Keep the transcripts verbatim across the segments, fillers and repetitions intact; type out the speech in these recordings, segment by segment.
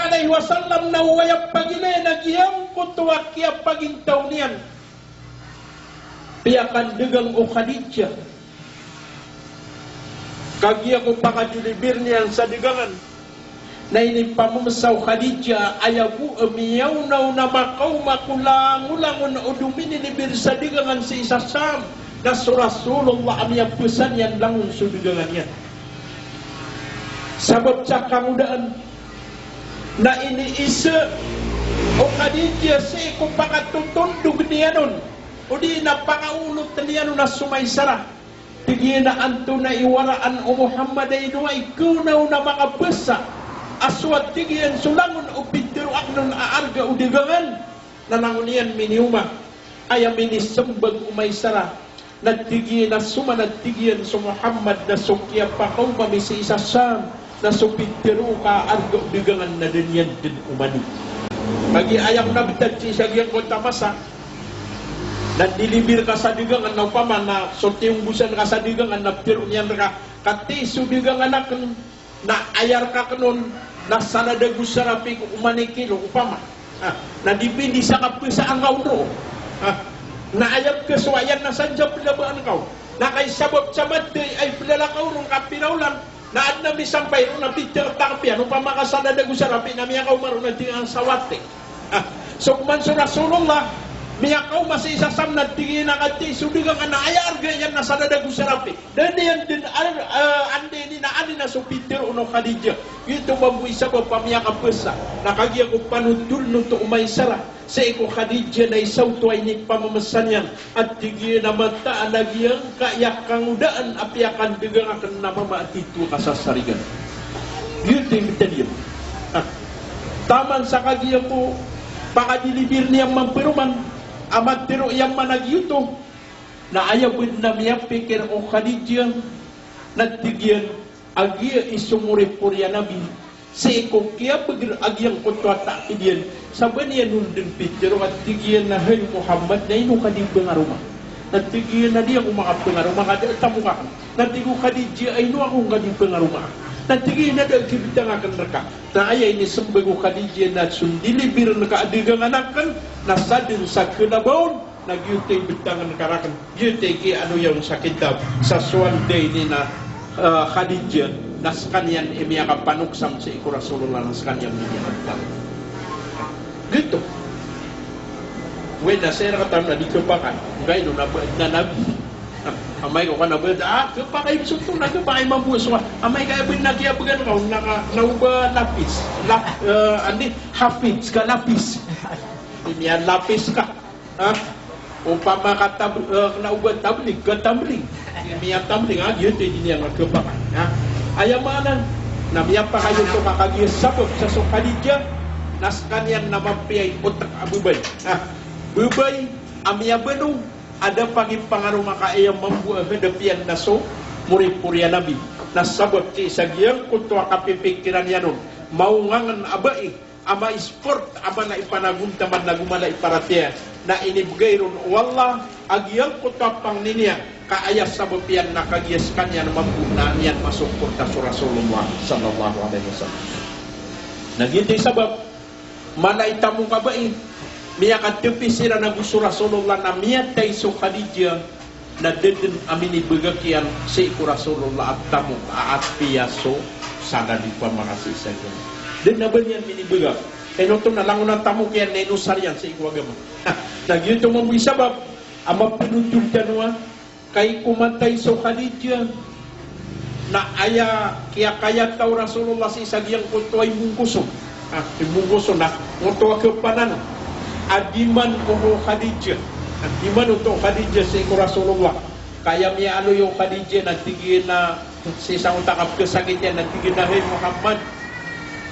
Alaihi wasallam na oway a pagilayan a giyangkoto a kiyapagintaw niyan. Piyakandagang o Khadijah. Kagiya ko pakadilibir niyan sa dagangan. Na inipamemesa o Khadijah, aya bo a miyaonaona makaoma ko langolangon o dominilibir sa dagangan sii sa Sham, na so Rasulullah a miyabesa niyan langon so dagangan iyan. Sabap sa kangodaan na iniisa o Khadijah sii ko pakatotondog niyan on, odi na pakaolot niyan on a so Maisarah. Tig iyan a antonaa i waraan o Muhammad a ino a ikaw na on a makabesa a so a tig iyan so langon o pitharo akn on a arga o dagangan. Na langon iyan minioma, aya minisembag o Maisarah na tig iyan a so man a tig iyan so Muhammad na so kiyapakaoma ami sii sa Sham, na so pitharo ka a arga o dagangan na da niyan dn omani. Kagiya aya ko nabtad sii sa giyangkoto a masa na dilibir ka sa dagangan na opama na so tiyonggosan ka sa dagangan na pitharo niyan rka, katii so dagangan akn na aya rka akn on na salad ago sarapi ko oman i kilo, opama. Ah, na dipindi sa kabesaan ka on roo. Ah, na aya pkhasowa iyan na sadn sa plabaan ka on. Na kay sabap sa mathay a iplalakaw ron ka pira olan, na adn a misampay ron na pitharo ka piyan, opama ka salad ago sarapi na miyakaoma ron na tig iyan a sawati. Ah, so koman so Rasulullah, miyakaoma sii sa Sham na tig iyan a katii so dagangan na aya arga iyan na salad ago sarapi. Da niyan dn ar-, eh, anda ini na ani na so pitharo o Khadijah. Giyoto mambo i sabap a miyakabesa. Na kagiya ko panotol oto o Maisarah sii ko Khadijah na isa oto a inipamemesa niyan a tig iyan a mataan a giyangkaya kangodaan a piyakandagang akn na mama a titho a kasasarigan. Giyoto i btad iyan. Ah. Taman sa kagiya ko pakadilibir niyan mambo roman a matharo iyan man a giyoto. Na aya bo dn a miyapikir o Khadijah na tig iyan a giya i somoripori a Nabi sii ko kiyabagr a giyangkoto a taakid iyan. Sa ba niyan on dn pitharo a tig iyan a hay Muhammad, na ino ka di pangaroma? Na tig iyan a di ako makapangaroma ka da a tamok akn. Na tig o Khadijah a ino ako ngka di pangaroma? Na tig iyan a da a kibtang akn rka. Na aya inisembag o Khadijah na so ndilibirn ka a dagangan akn na sadn sa kalabaw on. Na giyoto i btangn ka rakn, giyoto i kiyaaloya on sa kitab, sa so anda ini na, eh, Khadijah, na skaniyan i miyakapanoksam sii ko Rasulullah, na skaniyan i miyakapanoksam. Giyoto. Oway, na sii rktano na di khapakay. Ngkaino na ba, na Nabi. Amay ka na ba, ah, khapakay, so oto na khapakay mambo so, amay ka ba na kiyabgan ka, na ka, na o ba lapis. Lap-, eh, andi, hafiz ka lapis. Ini a lapis ka. Ha? Opama ka tab-, eh, kna o ba tablig, ka tablig. Miyatablig, ha? Giyoto i di niyan khapakay. Ha? Aya maana, na miyapakay oto ka kagiya sabap sa so Khadijah, na skaniyan na mapiya i otak a babay. Ha? Babay a miyabano a da pakipangaroma ka aya mambo a hadap iyan na so moripori a Nabi. Na sabap sii sa giyangkoto a kapipikiran iyan on, maonga ngn a bai a ma-sport a mala i panagontaman ago mala i paratiyaya, na inibgay ron o Allah a giyangkoto a pangni niyan, ka aya sabap iyan na kagiya skaniyan mambo na niyan masoporta so Rasulullah sallallahu alaihi wasallam. Na giyoto i sabap, mala i tamok a bai, miyakatpi siran ago so Rasulullah na miyatay so Khadijah, na da dn a minibagak iyan sii ko Rasulullah a tamok a apiya so salad i pamakasii sa giyan. Da dn a ba niyan minibagak. Ino oto na langon a tamok iyan na inosar iyan sii ko agama. Na giyoto mambo i sabap a mapnotol tano a, kay ko matay so Khadijah, na aya kiyakayata o Rasulullah sii sa giyangkoto a imbongkoso. Ah, imbongkoso na, ngoto a kapanan. A di man o Khadijah. A di man oto o Khadijah sii ko Rasulullah. Ka aya miyaaloy o Khadijah na tig iyan a sii sa ngoto a kapkhasakit iyan na tig iyan a, hay Muhammad,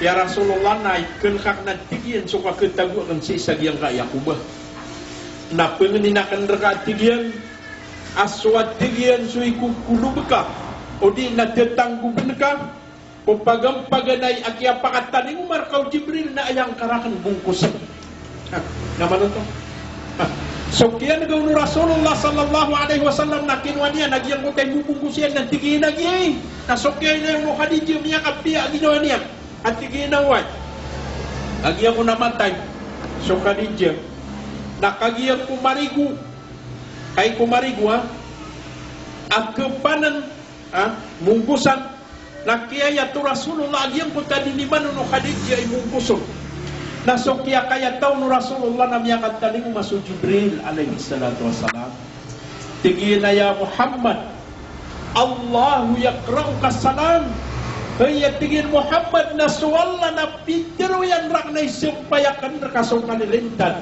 ya Rasulullah, na ikn ka akn a tig iyan so kakhatago akn sii sa giyangkaya koba. Na pangnin akn rka a tig iyan a so a tig iyan so ikokolob ka, odi na tatanggobn ka ko pagampaganay a kiyapakatalingoma rka o Jibril na aya ngka rakn bongkosn. Ha, na manoto. Ha, so kiyanga on o Rasulullah sallallahu alaihi wasallam na kinowa niyan a giyangkoto a imbobongkos iyan na tig iyan a giyai. Na so kiyailay on o Khadijah miyakapiya a ginawa niyan. A tig iyan a oway. Kagiya ko na matay so Khadijah, na kagiya ko marigo, kagiya ko marigo, ha, a kapanan, ha, mongkosan, na kiyayat o Rasulullah a giyangkoto a diniman on o Khadijah i mongkos on. Na so kiyakayat on o Rasulullah na miyakatalingoma so Jibril alayhis salatu wassalam. Tig iyan a, "Ya Muhammad, Allahu yaqra'uka salam." Hay, a tig iyan, Muhammad, na so Allah na pitharo iyan rakn a isampay akn rka so kalilintad.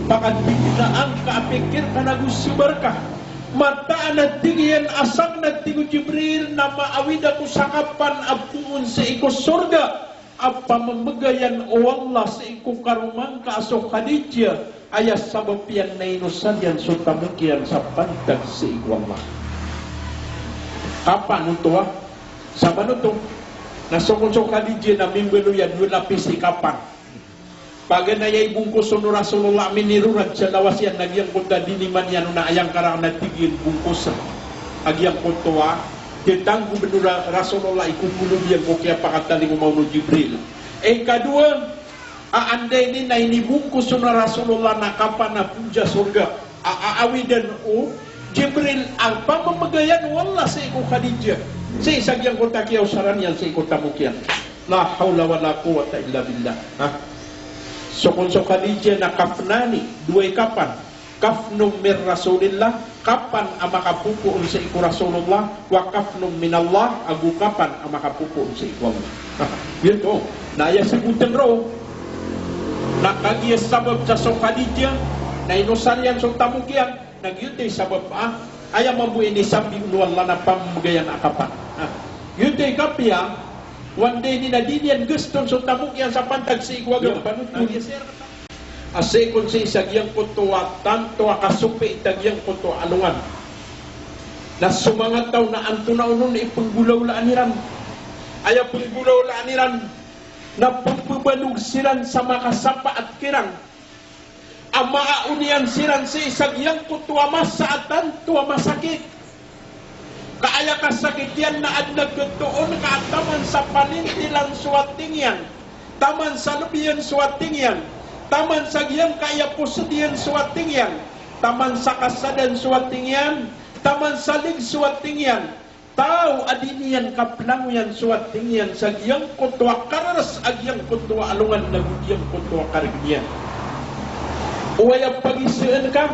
Pakatigna angka a pikir ka nago sabar ka. Mataan a tig iyan a sakn a tig o Jibril na maawid ako sa kapan a poon sii ko sorga a pamamagayan o Allah sii ko karoma ngka a so Khadijah, aya sabap iyan na inosal iyan so tamok iyan sa pantag sii ko Allah. Kapan oto, a? Sabap oto na so kon so Khadijah na mimbaloy a dowa lapis i kapan. Paganay a ibongkos on o Rasulullah, minirorad sa lawas iyan a giyangkoto a diniman iyan on a aya ngka rakn a tig iyan bongkosa a giyangkoto a titanggob on o Ra-, Rasulullah i kokolod iyan ko kiyapakatalingoma on o Jibril. Ikadowa, a anday ini na inibongkos on o Rasulullah na kapan a poon sa sorga a, a, aawidan o Jibril a pamamagayan o Allah sii ko Khadijah, sii sa giyangkoto a kiyaosaran iyan sii ko tamok iyan. La hawla wala quwwata illa billah. Ha? So kon so Khadijah na kafnani, dowa i kapan. Kafnun min Rasulillah, kapan a makapopoon sii ko Rasulullah, wa kafnun minallah, ago kapan a makapopoon sii ko Allah. Ha? Giyoto. Na aya sabotn roo na kagiya sabap sa so Khadijah na inosal iyan so tamok iyan. Na giyoto i sabap a aya mambo inisambi on o Allah na pamamagayan a kapan. Ha? Giyoto i kapiya, o anday ini na di niyan gaston so tamok iyan sa pantag sii ko agama. Giyoto. A sii kon sii sa giyangkoto a tanto a kasopiit a giyangkoto a alongan, na so manga taw na antonaa onon i penggolawlaan iran. Aya penggolawlaan iran na pembebanog siran sa makasapaat kiran a maaoniyan siran sii sa giyangkoto a masa a tanto a masakit. Ka aya kasakit iyan na adn a ketoon ka a taman sa palintilan so ating iyan, taman sa lebiyan so ating iyan, taman sa giyangkaya posed iyan so ating iyan, taman sa kasadan so ating iyan, taman sa lig so ating iyan, taw a di niyan kaplangoyan so ating iyan sa giyangkoto a kararas a giyangkoto a alongan nago giyangkoto a kareg iyan. Oway a pagisaan ka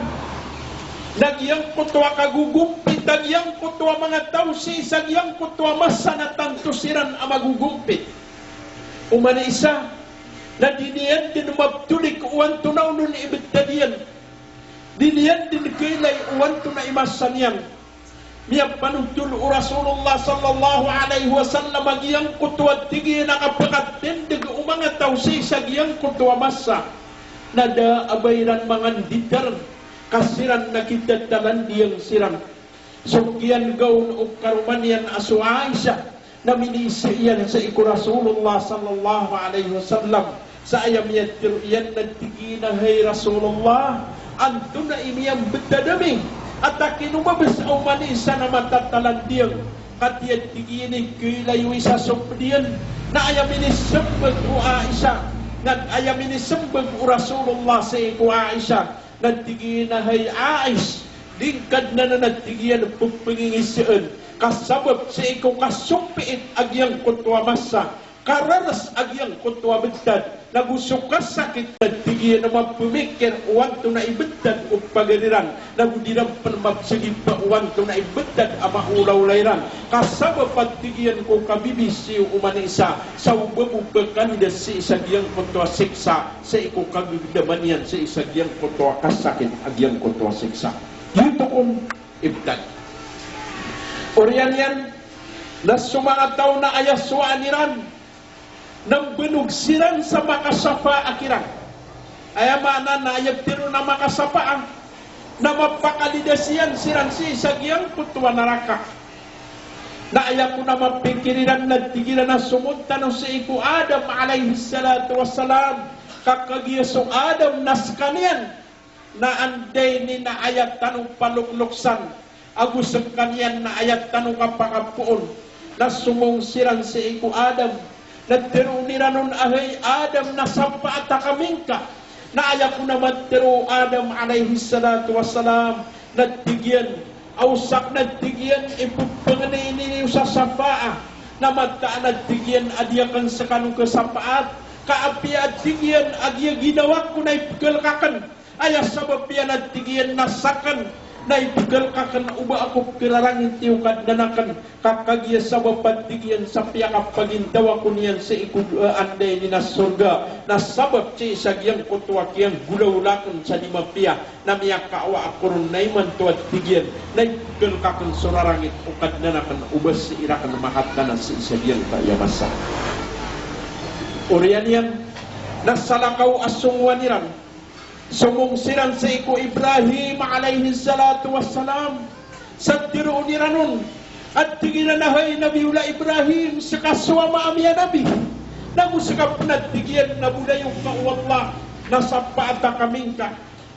na giyangkoto a kagogompit a giyangkoto a manga taw sii sa giyangkoto a masa na tanto siran a magogompit. Oman i isa na di niyan dn maptolik o antonaa onon i btad iyan. Di niyan dn kailay o antonaa i masa niyan. Miyapanotol o Rasulullah sallallahu alaihi wasallam a giyangkoto a tig iyan a kapakatindg o manga taw sii sa giyangkoto a masa na da a ba iran manganditar ka siran na kitatalandiyang siran. So kiyan'ga on o karoma niyan a so Aisha, na miniiza iyan sii ko Rasulullah sallallahu alaihi wasallam sa aya miyatharo iyan na tig iyan a, "Hay Rasulullah, antonaa i miyambtad ami a ta kinomabs a oman i isa na matatalandiyang, katii a tig iyan i kailay o isa so pd iyan." Na aya minismbag o Aisha, na aya minismbag o Rasulullah sii ko Aisha, na tig iyan a, "Hay Aish, di ngka dn anan," a tig iyan, "pphangingizaan ka sabap sii ko kasopiit a giyangkoto a masa, kararas a giyangkoto a btad, nago so kasakit," a tig iyan, "a mapmikir o antonaa i btad o pagari ran, nago di ran pn mapsgipa o antonaa i btad a maolaola iran. Ka sabap," a tig iyan, "ko kabibisi o oman i isa sa o ba bo pkandad sii sa giyangkoto a siksa, sii ko kagagdaman iyan sii sa giyangkoto a kasakit a giyangkoto a siksa." Giyoto kon i btad. Oriyan iyan na so manga taw na aya sowaan iran na mbanog siran sa makasapaat kiran. Aya maana na aya tiro na makasapaat na mapakalidas iyan siran sii sa giyangkoto a naraka. Na aya kon a mapikir iran na tig iran a somon tano sii ko Adam alayhis salatu wassalam, ka kagiya so Adam na skaniyan na anday ini na aya tano palokloksan, ago skaniyan na aya tano kapakapoon, na somong siran sii ko Adam, Na tharoon iran on a hay Adam, na sapaat a kami ngka. Na aya kon a matharo o Adam alayhis salatu wassalam, na tig iyan a osak, na tig iyan, i pphangnin iyo sa sapaat. Na mataan, na tig iyan, a di akn skano khasapaat, ka apiya, a tig iyan, a giya ginawa ko na ipkhalk akn. Aya sabap iyan, a tig iyan, na sakn na ipkhalk akn o ba ako pkhararangit iyo Kadnan akn, ka kagiya sabap, a tig iyan, sa piyakapagintaw ako niyan sii ko, eh, anday ini na sorga, na sabap sii sa giyangkoto a kiyanggolawla akn sa di mapiya, na miyakaawa ako ron, na imanto, a tig iyan, na ipkhalk akn so rarangit o Kadnan akn o ba sii rakn makathana sii sa giyangkaya masa. Oriyan iyan, na salakaw a songowan iran, somong siran sii ko Ibrahim alayhis salatu wassalam. Sa tharoon iran on, a tig iran a hay Nabiyullah Ibrahim, ska so ama ami a nabi. Nago ska pn, a tig iyan, na bolayoka o Allah, na sapaat a kami ngka.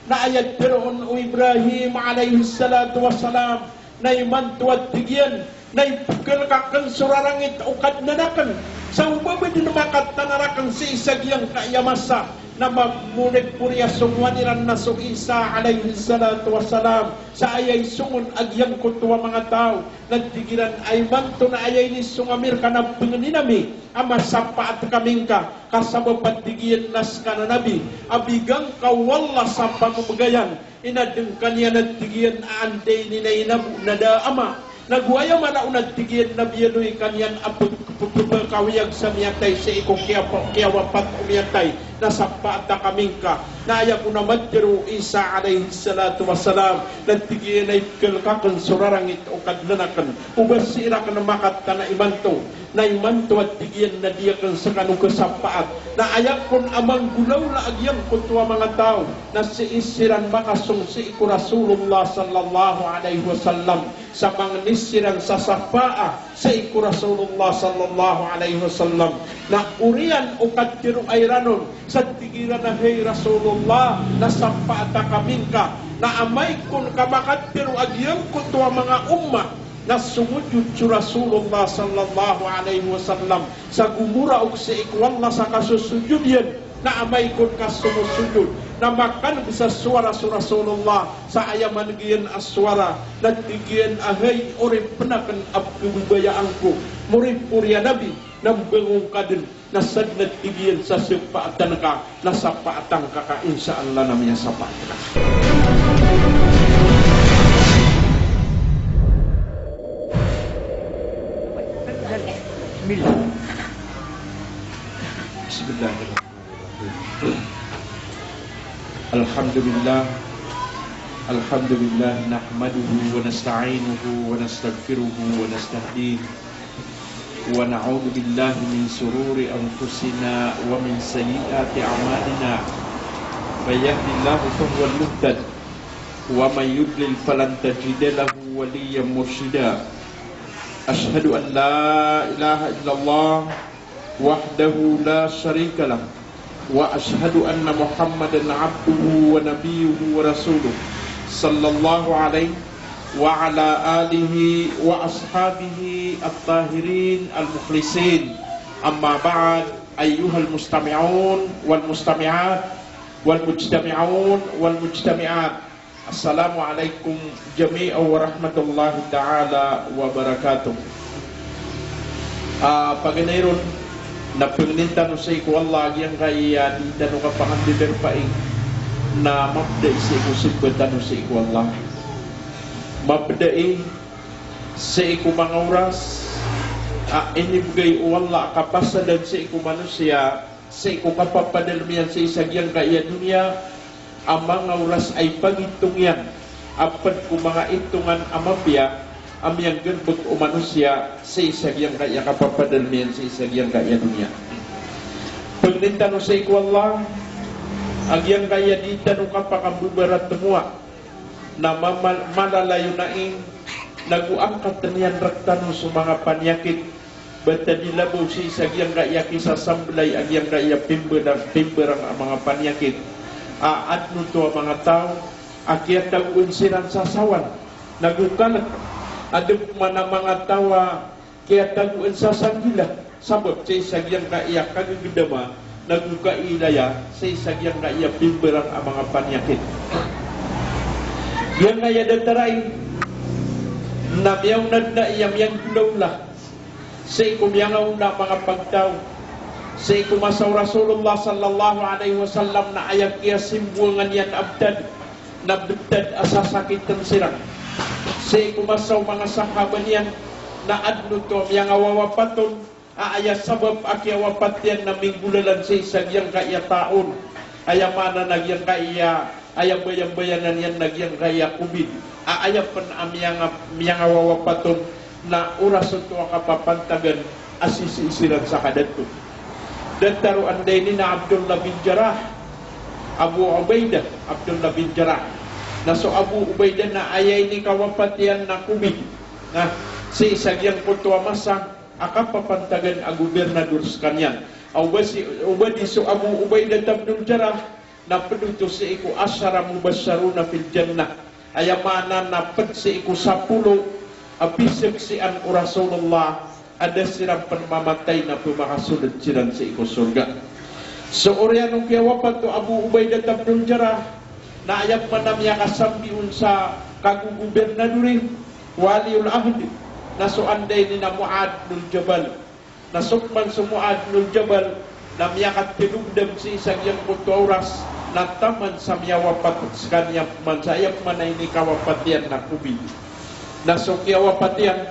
Na aya tharoon o Ibrahim alayhis salatu wassalam, na imanto, a tig iyan, na ipkhalk akn so rarangit o Kadnan akn, sa o ba bo dn makathana rakn sii sa giyangkaya masa. Na mamoripori a songowan iran na so Isa alayhis salatu wassalam, sa aya isong on a giyangkoto a manga taw. Na tig iran a imanto na aya inisong ami rka na pangnin ami a masapaat kami ngka, ka sabap, a tig iyan, na ska na nabi a bigan ka o Allah sa pamamagayan. Inadn ka niyan, a tig iyan, a anday ini na inabo na da a ama. Nago aya mala on, a tig iyan, na biyaloy ka niyan a pag-, pag-, pagkawiyag sa miyatay sii ko kiyapa-, kiyawapat o miyatay, na sapaat a kami ngka. Na aya kon a matharo o Isa alayhis salatu wassalam, na tig iyan a ipkhalk akn so rarangit o Kadnan akn o ba sii rakn makathana imanto. Na imanto, a tig iyan, na di akn skano khasapaat. Na aya kon a manggolawla a giyangkoto a manga taw, na sii siran makasong sii ko Rasulullah sallallahu alayhi wasallam sa mangni siran sa sapaat sii ko Rasulullah sallallahu alayhi wasallam. Na oriyan o katharo iran on, sa tig iran a hay Rasulullah, na sapaat a kami ngka. Na amay kon ka makatharo a giyangkoto a manga ummah na somojod so Rasulullah sallallahu alayhi wasallam, sa gomoraok sii ko Allah sa kasosojod iyan, na amay kon ka somosojod na makan'g sa sowara so Rasulullah sa aya man'g iyan a sowara, na tig iyan a hay oripn akn a pkhababayaan ko, moripori a Nabi, na mbangon ka dn. Na sadn a tig iyan sa sapaatan ka, na sapaatan ka ka, insha Allah na miyasapaat ka. Bismillahirrahmanirrahim. Alhamdulillah. Alhamdulillah, nahmaduhu wa nasta'inuhu wa nastaghfiruhu wa nastahdihi. ونعوذ بالله من شرور أنفسنا ومن سيئات أعمالنا. من يهد الله فهو المهتد، ومن يضلل فلن تجد له وليا مرشدا. أشهد أن لا إله إلا الله وحده لا شريك له، وأشهد أن محمدا عبده ونبيه ورسوله، صلى الله عليه وعلى آله وأصحابه الطاهرين المخلصين. أما بعد، أيها المستمعون والمستمعات والمجتمعون والمجتمعات، Assalamu alaikum jami'an wa rahmatullahi ta'ala wa barakatuh. Ah, paganay ron, na pangnin tano sii ko Allah a giyangkaya di tano kapakandidarpai, na mapda i sii ko simba tano sii ko Allah. Mapda i sii ko manga oras a inibgay o Allah a kapasadan sii ko manosiya, sii ko kapapadalm iyan sii sa giyangkaya doniya, a manga oras a ipangitong iyan a pd ko manga itongan a mapiya a miyanggalbk o manosiya sii sa giyangkaya kapapadalm iyan sii sa giyangkaya doniya. Pangnin tano sii ko Allah a giyangkaya di tano kapakambabaratmowa, na mamal-, malalayon ai, nago angkatn iyan rktano so manga paniyakit, ba ta di labaw sii sa giyangkaya kisasamblay a giyangkaya pimbarang, pimbarang a manga paniyakit. A adn oto a manga taw a kiyatagoan siran sa sawan, nago kalk. Adn pman a manga taw a kiyatagoan sa sanggila, sabap sii sa giyangkaya kagagdama, nago kailaya sii sa giyangkaya pimbarang a manga paniyakit. Giyangkaya datar ai na miyaona dn a iya miyanggolawla sii ko miyangaona a manga pagtaw, sii ko masa o Rasulullah sallallahu alaihi wasallam na aya kiyasimbowangan iyan a btad na btad a sasakitn siran. Sii ko masa o manga sahabah niyan na adn oto a miyangawawapat on, a aya sabap a kiyawapat iyan na minggolalan sii sa giyangkaya ta'un. Aya maana na giyangkaya, aya bayambayanan iyan na giyangkaya covid. A aya pn a miyanga-, miyangawawapat on na oras oto a kapapantagan a sisii siran sa kadato. Datar o anday ini na Abdullah bin Jarrah, Abu Ubaidah, Abdullah bin Jarrah. Na so Abu Ubaidah na aya inikawapat iyan na covid. Na sii sa giyangkoto a masa a kapapantagan a gobernador skaniyan. A oba si, oba di so Abu Ubaidah bin Jarrah na pd oto sii ko ashara mubashsharuna fil jannah. Aya maana na pd sii ko sapolo a pizaksian o Rasulullah a da siran pn mamatay na pmakasold siran sii ko sorga. So oriyan o kiyawapat o Abu Ubaidah bin Jarrah na aya pman a miyakasambi on sa kagogobernadori, waliyul ahd, na so anday ini na Muadh bin Jabal. Na so pman so Muadh bin Jabal na miyakatlo dam sii sa giyangkoto a oras, na taman sa miyawapat skaniyan pman sa aya pman a inikawapat iyan na covid. Na so kiyawapat iyan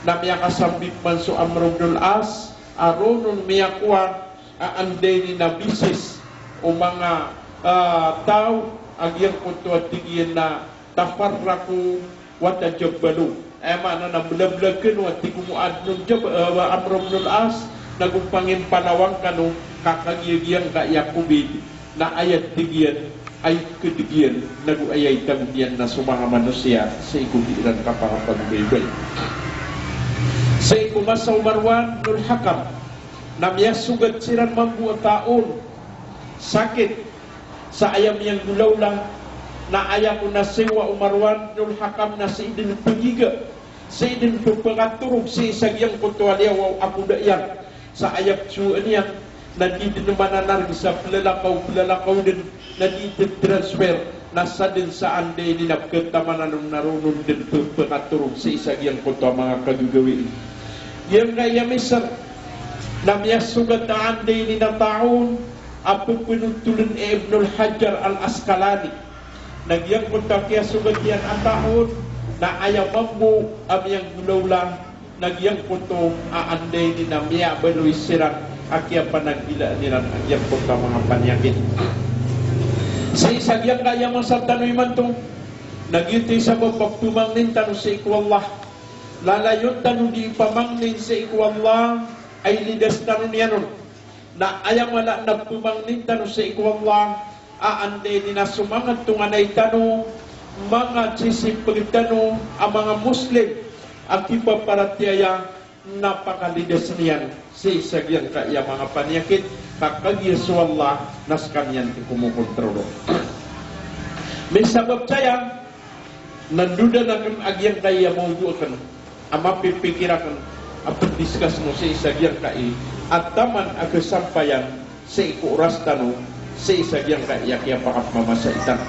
na miyakasambi pman so Amr bin al-As a roo on miyakowa a anday ini na bisis o manga, ah, taw a giyangkoto a tig iyan na tafarraqu wa tajabbalu. Aya maana na blabla kano a tig o Muadh bin Jab-, eh, Amr bin al-As, nago pangimpanawan kano ka kagiya giyangkaya covid na aya tig iyan a ikd iyan, nago aya itago iyan na so manga manosiya sii ko di iran kapakapagbaybay. Sii ko masa o Marwan bin al-Hakam na miyasogat siran mambo a ta'un, sakit, sa aya miyanggolawla, na aya kon a siyowa o Marwan bin al-Hakam na sii dn pgiga, sii dn pphakatorog sii sa giyangkoto a liyawaw a koda iyan. Sa aya pzowaan iyan na di dn mananarg sa plalakaw, plalakaw dn, na di dn transfer, na sadn sa anday ini na pkhatamanan on na roo on dn pphakatorog sii sa giyangkoto a manga kagagawii. Giyangkaya Misr na miyasogat a anday ini na ta'un a pphanotoln i Ibnul Hajar Al-Asqalani. Na giyangkoto a kiyasogat iyan a ta'un na aya mambo a miyanggolawla na giyangkoto a anday ini na miyabaloy siran a kiyapanaggilaan iran a giyangkoto a manga paniyakit. Sii sa giyangkaya masa tano imanto na giyoto i sabap a pmangnin tano sii ko Allah. Lalayon tano di pamangnin sii ko Allah a ilidas tano niyan on. Na aya mala na pmangnin tano sii ko Allah a anday ini na so manga tonganay tano, manga sisipg tano a manga Muslim a kipaparatiyaya na pakalidas niyan sii sa giyangkaya manga paniyakit, ka kagiya so Allah na skaniyan i komokontrol. Misabap saya na ndodan akn a giyangkaya mawdo akn a mapipikir akn a pndiscuss mo sii sa giyangkai a taman a kasampayan sii ko oras tano sii sa giyangkaya kiyapakapmamasai tano.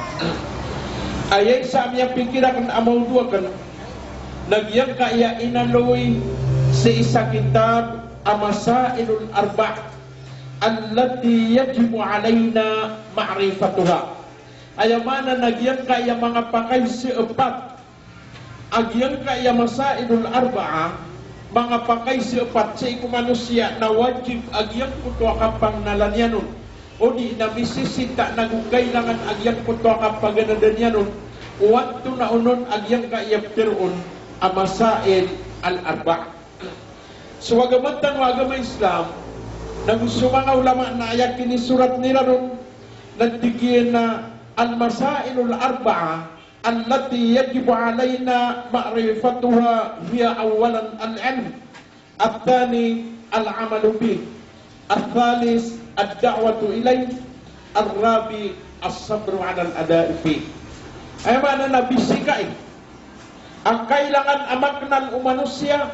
Aya isa a miyapikir akn a mawdo akn na giyangkaya inaloy sii sa kitab a Masailul Arba'a allati yajibu alaina ma'rifatuha. Aya maana na giyangkaya manga pakaiza apat, a giyangkaya Masailul Arba'a, manga pakaiza apat sii ko manosiya na wajib a giyangkoto a kapangnalan iyan on. O di na misisita nago kailangan a giyangkoto a kapaganadan iyan on, o antonaa onon a giyangkaya ptharoon a Masail al-Arba'a. So agama tano a agama Islam, nago so manga ulama na aya kinisorat iran on, na tig iyan a al-masailul arba'a allati yajibu alaina ma'rifatuha hiya awwalan al-ilm, ath-thani al-amalu bih, ath-thalith ad-da'watu ilayh, ar-rabi' as-sabru 'alal ada'i fih. Aya maana na bisikai a kailangan a maknal o manosiya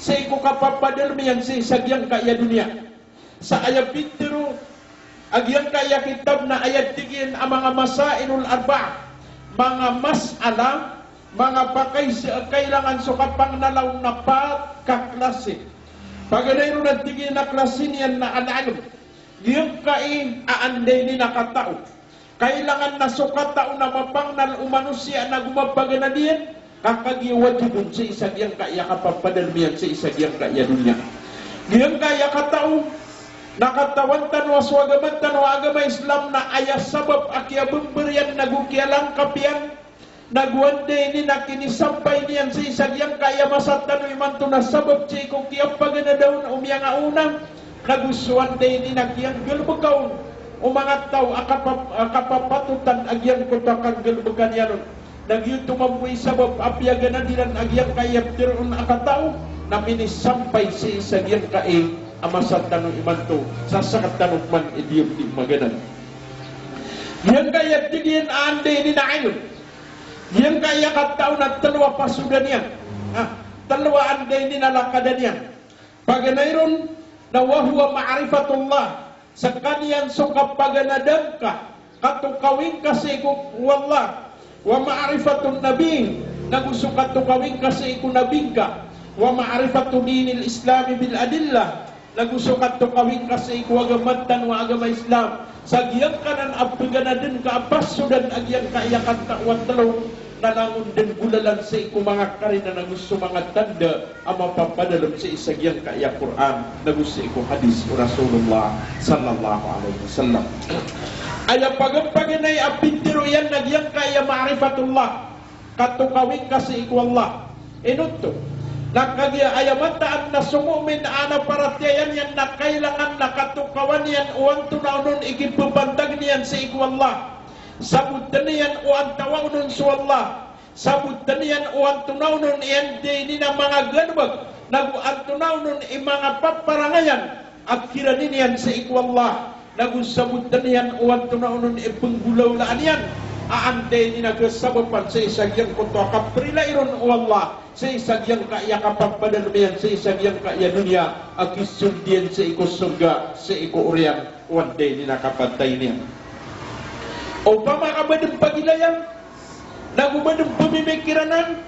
sii ko kapapadalem iyan sii sa giyangkaya doniya. Sa aya pitharo a giyangkaya kitab na aya tig iyan a manga masailul arba'a, manga mas'ala, manga pakaisa a kailangan so kapangnala on na pat ka klasi. Paganay ron a tig iyan a klasi niyan na al-ilm. Giyangkai a anday ini na katao, kailangan na so katao na mapangnal o manosiya na go mapaganad iyan, ka kagiya wajib on sii sa giyangkaya kapapadalem iyan sii sa giyangkaya doniya. Giyangkaya katao na katawan tano a so agama tano a agama Islam na aya sabap a kiyabemberiyan na go kiyalangkap iyan na go anday ini na kinisampay niyan sii sa giyangkaya masa tano imanto na sabap sii ko kiyapaganada on o miyangaoona, na go so anday ini na kiyanggalebeka on o manga taw a kapa-, a kapapatotan a giyangkoto a kanggalebeka niyan on. Na giyoto mambo i sabap a piyaganad iran a giyangkaya pitharo on a katao na minisampay sii sa giyangkai a masa tano imanto sa sekatano man i diyomdi maganad. Giyangkaya tig iyan a anday ini na ilm. Giyangkaya katao na telo a pasodan iyan. Ha, telo a anday ini na lakadan iyan. Paganay ron na wa huwa ma'rifatullah. Sekaniyan so kapaganadan ka, katokawi ngka sii ko Allah. Wa ma'rifatun nabi, na go so katokawi ngka sii ko nabi ngka. Wa ma'rifatu dinil Islami bil adillah, na go so katokawi ngka sii ko agama tano a agama Islam sa giyangkanan a peganaden ka a pasodan a giyangkaya katao a telo, na langon den golalan sii ko manga karina na go so manga tanda a mapapadalem sii sa giyangkaya Qur'an na go sii ko hadis o Rasulullah sallallahu alaihi wasallam. Aya paganay a pitharo iyan na giyangkaya ma'rifatullah, katokawi ngka sii ko Allah. Ino oto? Na kagiya aya mataan na so mu'min a paratiyaya niyan na kailangan na katokawan iyan o antonaa onon i kipepantag niyan sii ko Allah. Saboten iyan o antaa onon so Allah. Saboten iyan o antonaa onon i anday ini na manga galebek, na go antonaa onon i manga paparangayan a kirani niyan sii ko Allah, na go saboten iyan o antonaa onon i penggolawlaan iyan a anday ini na kasabapan sii sa giyangkoto a kaperilai ron o Allah, sii sa giyangkaya kapapadalem iyan sii sa giyangkaya doniya a kisold iyan sii ko sorga, sii ko oriyan o anday ini na kapatay niyan. Opama ka ba den pagilayan, na go ba den pemimikiranan,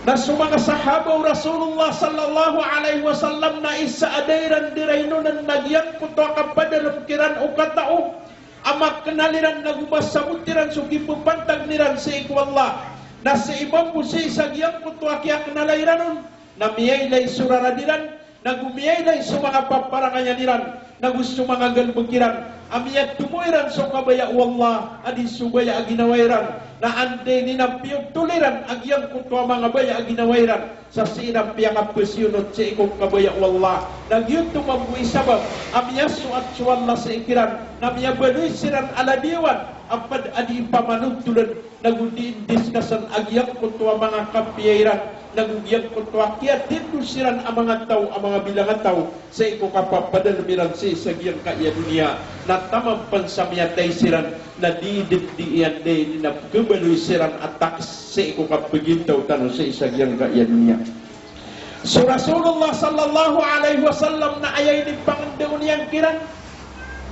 na so manga sahaba o Rasulullah sallallahu alaihi wasallam na isa a da iran di rainonen na giyangkoto a kapadalem kiran o katao a makenal iran na go masabot iran so kipepantag iran sii ko Allah. Na sii mambo sii sa giyangkoto a kiyakenala iran on na miyailay so rarad iran, na go miyailay so manga paparangayan iran, na go so manga galebek iran, a miyatomo iran so kabaya o Allah a di so baya a ginawa iran, na anday ini na piyotol iran a giyangkoto a manga baya a ginawa iran, sa sii iran piyakapesiyonot sii ko kabaya o Allah. Na giyoto mambo i sabap a miyasoat so Allah sii kiran, na miyabaloy siran a ladiyawan a ped a di pamanotolen, na go di indiskasan a giyangkoto a manga kapiya iran, na go giyangkoto a kiyatindo siran a manga taw a manga bilangataw sii ko kapapadalem iran sii sa giyangkaya doniya, na taman pen sa miyatay siran, na di den di iyan di na kebaloy siran a taks sii ko kapegintaw tano sii sa giyangkaya doniya. So Rasulullah sallallahu alaihi wasallam na aya inipangenda on iyan kiran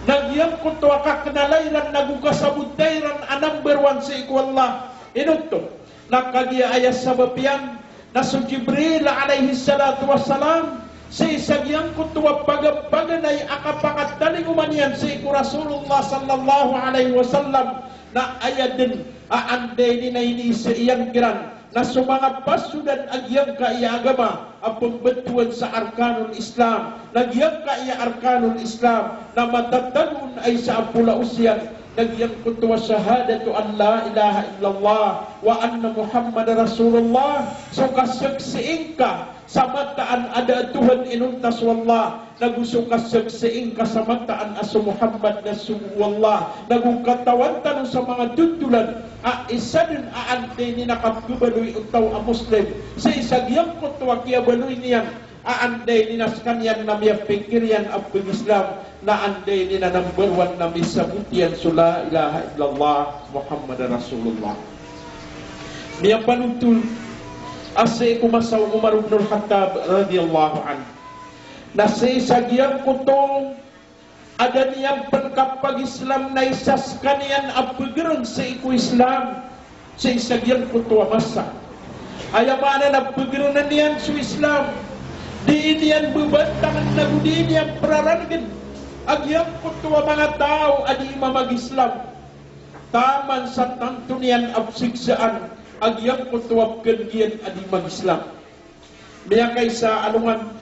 na giyangkoto a kakenala iran na go kasabota iran a number one sii ko Allah. Ino oto? Na kagiya aya sabap iyan na so Jibril alayhis salatu wassalam, sii sa giyangkoto a paga-, paganay a kapakatalingoma niyan sii ko Rasulullah sallallahu alayhi wasallam, na aya den a anday ini na iniiza iyan kiran na so manga pasodan a giyangkaya agama a pembetowan sa arkanul Islam, na giyangkaya arkanul Islam na matatago on a isa a polaos iyan, na giyangkoto a shahadatu an la ilaha illallah wa anna Muhammadar Rasulullah, so kasaksii ngka sa mataan a da a Tuhan inonta so Allah, na go so kasaksii ngka sa mataan a so Muhammad na sogo o Allah, na go katawan tano sa manga totolan a isa den a anday ini na kapebaloy o taw a Muslim sii sa giyangkoto a kiyabaloy niyan a anday ini na sekaniyan na miyapikir iyan a peg-Islam, na anday ini na number one na misabot iyan so la ilaha illallah Muhammadar Rasulullah. Miyapanotol A sii ko masa o Umar ibn al-Khattab radiyallahu anhu, na sii sa giyangkoto a da niyan pn kapag-Islam na isa skaniyan a pgrn sii ko Islam, sii sa giyangkoto a masa. Aya maana na pgrn iyan so Islam, dii niyan bbantangn ago dii niyan prarangn a giyangkoto a manga taw a dii mamag-Islam. Taman sa tanto niyan a psiksaan a giyangkoto a pkn iyan a dii mag-Islam. Miyakaisa a alongan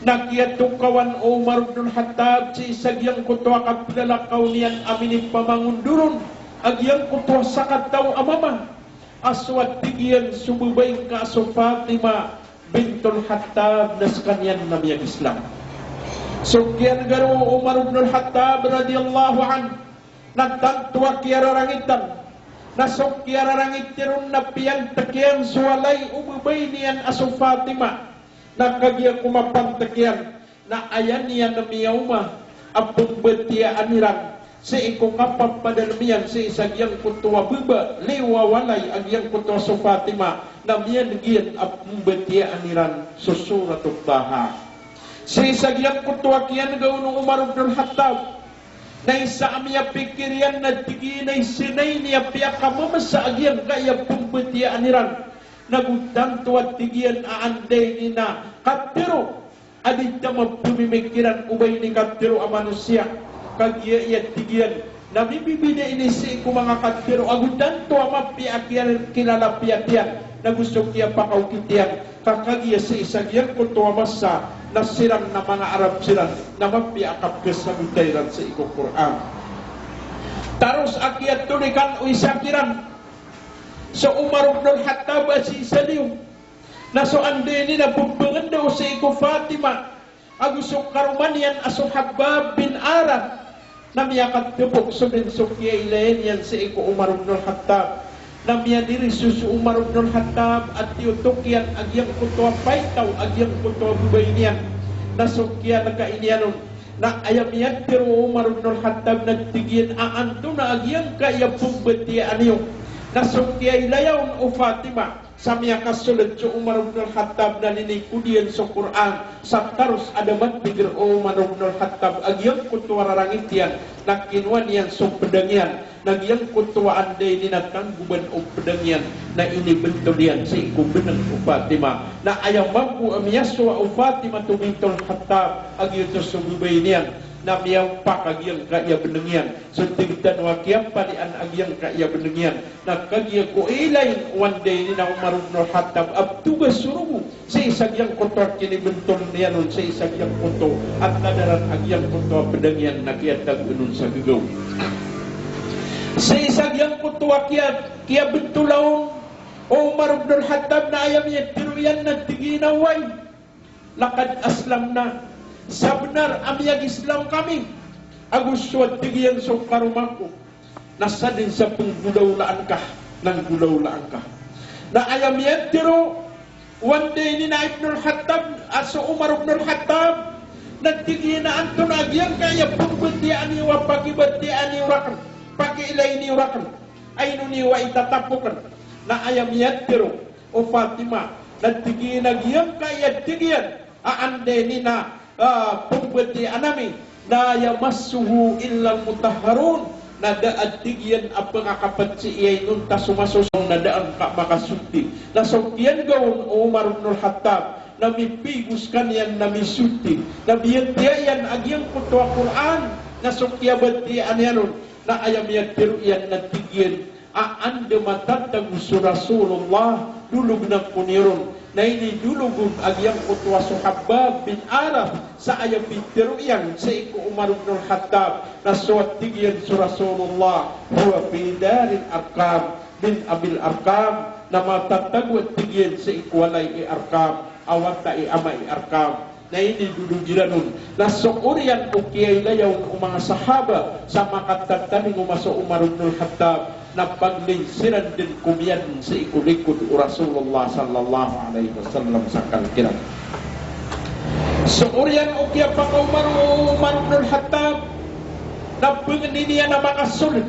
na kiyatokawan o Umar ibn al-Khattab sii sa giyangkoto a kaplalakaw niyan a minipamangondor on a giyangkoto a sakataw a mama a so, a tig iyan, so babay ngka a so Fatima bintul Khattab na skaniyan na miyag-Islam. So kiyan'ga roo o Umar ibn al-Khattab radiyallahu anhu na tanto a kiyararangitan. Na so kiyararangiti ron na piyantk iyan so walay o babay niyan a so Fatima. Na kagiya ko mapantk iyan na aya niyan miyaoma a pmbatiyaan iran sii ko kapapadalm iyan sii sa giyangkoto a baba, liyo a walay a giyangkoto a so Fatima, na miyan'g iyan a pmbatiyaan iran so Suratut Taha. Sii sa giyangkoto a kiyan'ga on o Umar ibn al-Khattab, na isa a miyapikir iyan na tig iyan a isa na ini a piyakamamasa a giyangkaya pmbatiyaan iran. Na go tanto a tig iyan a anda ini na katharo a di ta mapmimikiran o ba ini katharo a manosiya. Kagiya iya tig iyan na mibibida ini sii ko manga katharo ago tanto a mapiya a kiyal-, kilalapiya tiyan. Na go so kiyapakaokit iyan ka kagiya sii sa giyangkoto a masa na siran na manga Arab siran na mapiya a kapkhasabota iran sii ko Qur'an. Taros a kiyatolikan o isa kiran so Umar ibn al-Khattab a sii sa liyo na so anda ini na bbangndao sii ko Fatima ago so karoma niyan a so Khabbab bin Arath, na miyakatbok so dn so kiyailaya niyan sii ko Umar ibn al-Khattab. Na miyadiriso so Umar ibn al-Khattab a tiyotok iyan a giyangkoto a paitaw a giyangkoto a babay niyan. Na so kiyan'ga ini anon na aya miyatharo o Umar ibn al-Khattab na tig iyan a antonaa a giyangkaya pmbatiyaan iyo. Na so kiyailaya on o Fatima, sa miyakasold so Umar ibn al-Khattab na linikod iyan so Qur'an, sa taros a da matigr o Umar ibn al-Khattab a giyangkoto a rarangit iyan, na kinowa niyan so pdang iyan, na giyangkoto a anda ini na tanggoban o pdang iyan, na inibntol iyan sii ko bnng o Fatima. Na aya mambo a miyasowa o Fatima bintul Khattab a giyoto so babay niyan, na miyampak a giyangkaya bnng iyan. So tig tano a kiyapalian a giyangkaya bnng iyan. Na kagiya ko ilay o anda ini na Umar ibn al-Khattab a ptoga so rogo sii sa giyangkoto a kinibntol niyan on sii sa giyangkoto a tadaran a giyangkoto a pdang iyan na kiyatagoan on sa gagaw. Sii sa giyangkoto a kiya-, kiyabntola on o Umar ibn al-Khattab na aya miyatharo iyan na tig iyan a way, laqad aslamna. Sa bnar a miyag-Islam kami. Ago so a tig iyan so karoma ko na sadn sa pnggolawlaan ka, na nggolawlaan ka. Na aya miyatharo o anda ini na Ibnul Khattab, a so Umar ibnul Khattab, na tig iyan a antonaa giyangkaya pmbatiyaan iyo a pakibatiyaan iyo rakn, pakiilayn iyo rakn, a ino niyo a itatapokn. Na aya miyatharo o Fatima, na tig iyan a giyangkaya tig iyan a anda ini na, ah, pmbatiyaan ami, la yamassuhu illal mutahharun, na da a tig iyan a pngakapatsi iyan on ta so masosoy, na da angka makasoti. Na so kiyanggaon o Umar ibnul Khattab, na mipigo skaniyan na misoti, na biyatiya iyan a giyangkoto a Qur'an, na so kiyabatiyaan iyan on, na aya miyatharo iyan na tig iyan a anda matatago so Rasulullah, dologn ako niyo ron. Na inidolog on a giyangkoto a so Khabbab bin Arath, sa aya pitharo iyan sii ko Umar ibnul Khattab, na so a tig iyan so Rasulullah, huwa fi daril Arqam bin Abil Arqam, na matatago a tig iyan sii ko walay i Arqam, a wata i ama i Arqam. Na inidolog iran on. Na so oriyan o kiyailaya on o manga sahaba sa makatatalingoma so Umar ibnul Khattab, na pagling siran dn komiyan sii ko likod o Rasulullah sallallahu alaihi wasallam sa kalk iran. So oriyan o kiyapakaoma o Umar ibnul Khattab, na pangnin iyan a makasold.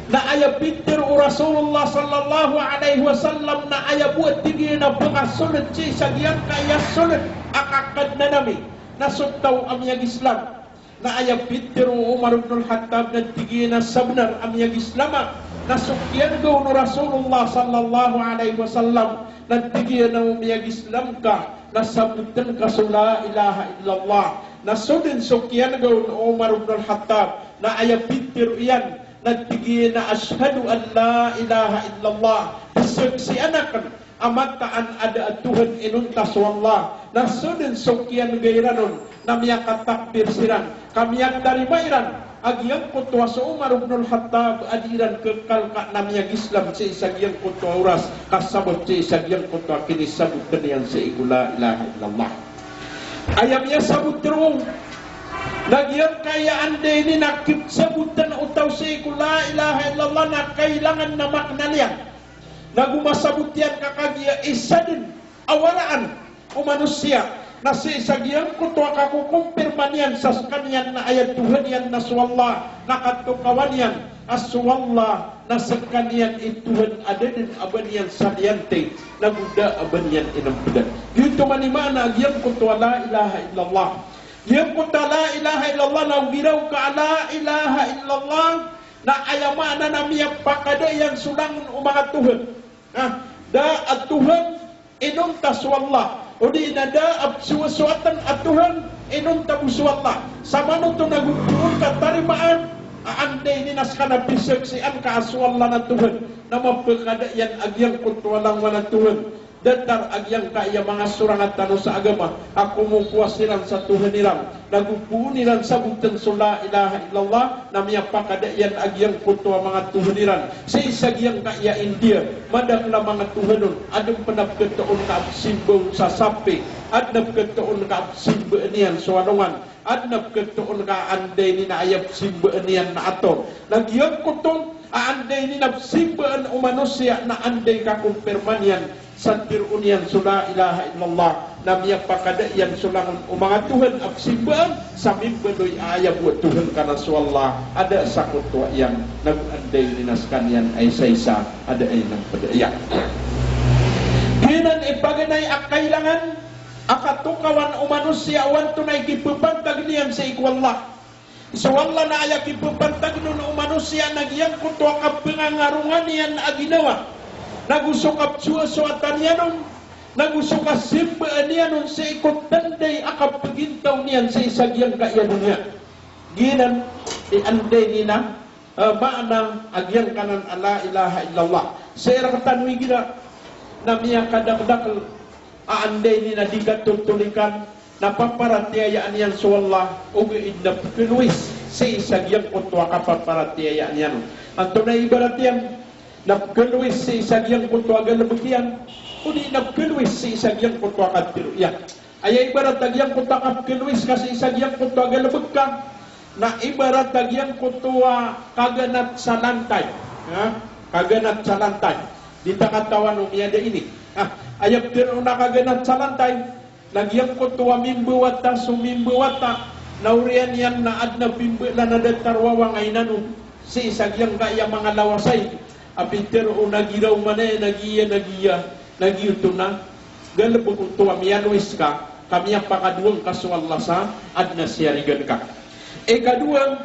Na aya pitharo o Rasulullah sallallahu alaihi wasallam na aya bo a tig iyan a pakasold sii sa giyangkaya sold a kakadnan ami na so taw a miyag-Islam. Na aya pitharo o Umar ibn al-Khattab na tig iyan a sabnar a miyag-Islam ka na so kiyanggaw o Rasulullah sallallahu alaihi wasallam na tig iyan a o miyag-Islam ka na sabotn ka so la ilaha illallah. Na so dn so kiyanggaw o Umar ibn al-Khattab na aya pitharo iyan na tig iyan a ashhadu an la ilaha illallah. Pzaksian akn a mataan a da a Tuhan inonta so Allah. Na so dn so kiyanggaw iran on na miyakatakbir siran ka miyatarima iran a giyangkoto a so Umar ibn al-Khattab a di iran khakalka na miyag-Islam sii sa giyangkoto a oras ka sabap sii sa giyangkoto a kinisabotn iyan sii ko la ilaha illallah. Aya miyasabot roo na giyangkaya anda ini na kipsabotn o taw sii ko la ilaha illallah na kailangan na maknal iyan. Nago masabot iyan ka kagiya isa dn a waraan o manosiya na sii sa giyangkoto a kakokompirma niyan sa skaniyan na aya Tuhan iyan na so Allah, na katokawan iyan a so Allah na skaniyan i Tuhan a da dn a ba niyan saliyantay nago da a ba niyan inmpdan. Giyoto man i maana a giyangkoto a la ilaha illallah. Giyangkoto a la ilaha illallah na o giraw ka a la ilaha illallah na aya maana na miyapakada iyan so langon o manga tuhan. Na da a Tuhan inonta so Allah, odi na da a psowasoatn a Tuhan inonta bo so Allah. Samanoto na go poon ka tarimaan a anda ini na ska na pzaksian ka a so Allah na Tuhan, na mapakada iyan a giyangkoto a langowan a tuhan. Datar a giyangkaya manga sorang a tano sa agama a komokowa siran sa Tuhan iran, nago poon iran sabotn so la ilaha illallah, na miyapakada iyan a giyangkoto a manga tuhan iran sii sa giyangkaya India. Madakl a manga tuhan on, adn pn a pkhatoon ka a pzimba on sa sapi, adn a pkhatoon ka a pzimbaan iyan so alongan, adn a pkhatoon ka a anda ini na aya pzimbaan iyan na ator. Na giyangkoto a anda ini na pzimbaan o manosiya na anda i kakompirma niyan sa tharoon iyan so la ilaha illallah, na miyapakada iyan so langon o manga tuhan a pzimbaan sa mimbaloy a aya bo a Tuhan ka na so Allah a da a sakotowa iyan, nago anda ini na skaniyan a isaisa a da a inmpd iyan. Giyanan i paganay a kailangan a katokawan o manosiya o antonaa i kipapantag iyan sii ko Allah. So Allah na aya kipapantag on o manosiya na giyangkoto a kapangangarongan iyan a ginawa, nago so kapsowasoatan iyan on, nago so kasimbaan iyan on sii ko tanda i a kapagintaw niyan sii sa giyangkaya doniya. Giyanan i anda ini na eh, maana a giyangkanan a la ilaha illallah. Sii rktano igira na miyakadakdakl a anda ini na di katotolikan na paparatiyayaan iyan so Allah, ogaid na pkhalowis sii sa giyangkoto a kapaparatiyayaan iyan on. Antonaa i ibarat iyan? Na pkhalowis sii sa giyangkoto a galbk iyan, odi na pkhalowis sii sa giyangkoto a katharo iyan. Aya ibarat a giyangkoto a kapkhalowis ka sii sa giyangkoto a galbk ka na ibarat a giyangkoto a kaganat sa lantay. Ha? Kaganat sa lantay. Di ta katawan o miyada ini. Ha? Aya ptharoon a kaganat sa lantay na giyangkoto a mimbawata so mimbawata na oriyan iyan na adn a pimbalan a datar wawang a inanom sii sa giyangkaya manga lawasay a pitharo o na giraw man aya na giya na giya na giyoto na galbk oto a miyalowis ka, ka miyapakadowa ngka so Allah sa adn a siyarigan ka. Ikadowa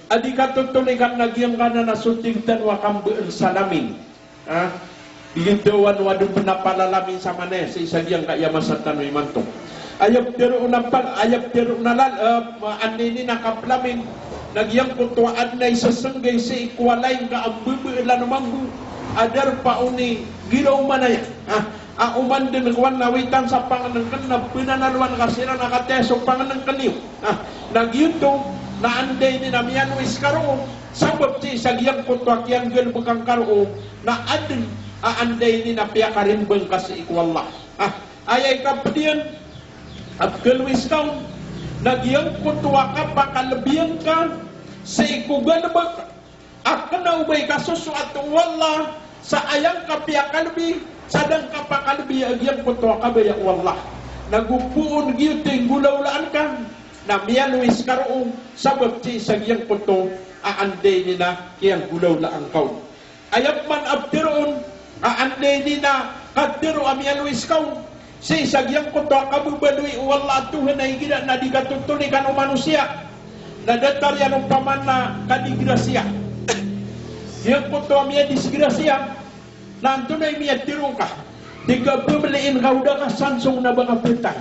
a di katotolikan na giyangkanan a so tig tano a kambaan sa lamin. Ha? Di gitaw ano adn pn a palalamin sa manaya sii sa giyangkaya masa tano imanto. Aya ptharoon a pal-, aya ptharoon a lal-, eh, ma-, anda ini na kaplamin na giyangkoto a adn a isasnggay sii ko walay ngka a mbabaalan o mambo a darpa o ni giraw manaya. Ha? A oman dn kowan na witan sa pangnngkn na pnanalowan ka siran a kataya so pangnngkn iyo. Na, na giyoto, na anda ini na miyalowis ka roo, sabap sii sa giyangkoto a kiyanggalbkan ka roo, na adn a anda ini na piyakarimbang ka sii ko Allah. Ah, aya ikapd iyan a pkhalowis ka on, na giyangkoto a kapakalbiyan ka sii ko galbk a kna o ba ikasosoat o Allah sa aya ngka piyakalbi, sa da ngka pakalbi a giyangkoto a kabaya o Allah. Na go poon giyoto i nggolawlaan ka, na miyalowis ka roo, sabap sii sa giyangkoto a anda ini na kiyanggolawlaan ka on. Aya pman a ptharoon a anda ini na katharo a miyaloy ska on sii sa giyangkoto a kababaloy o Allah a Tohan a igira na di katotolikan o manosiya, na datar iyan opama na kadigrasiya. Giyangkoto a miyadisgrasiya, na antonaa i miyatharo ngka? Di ka pemeliin ka o da ka sansong na ba ka phatay.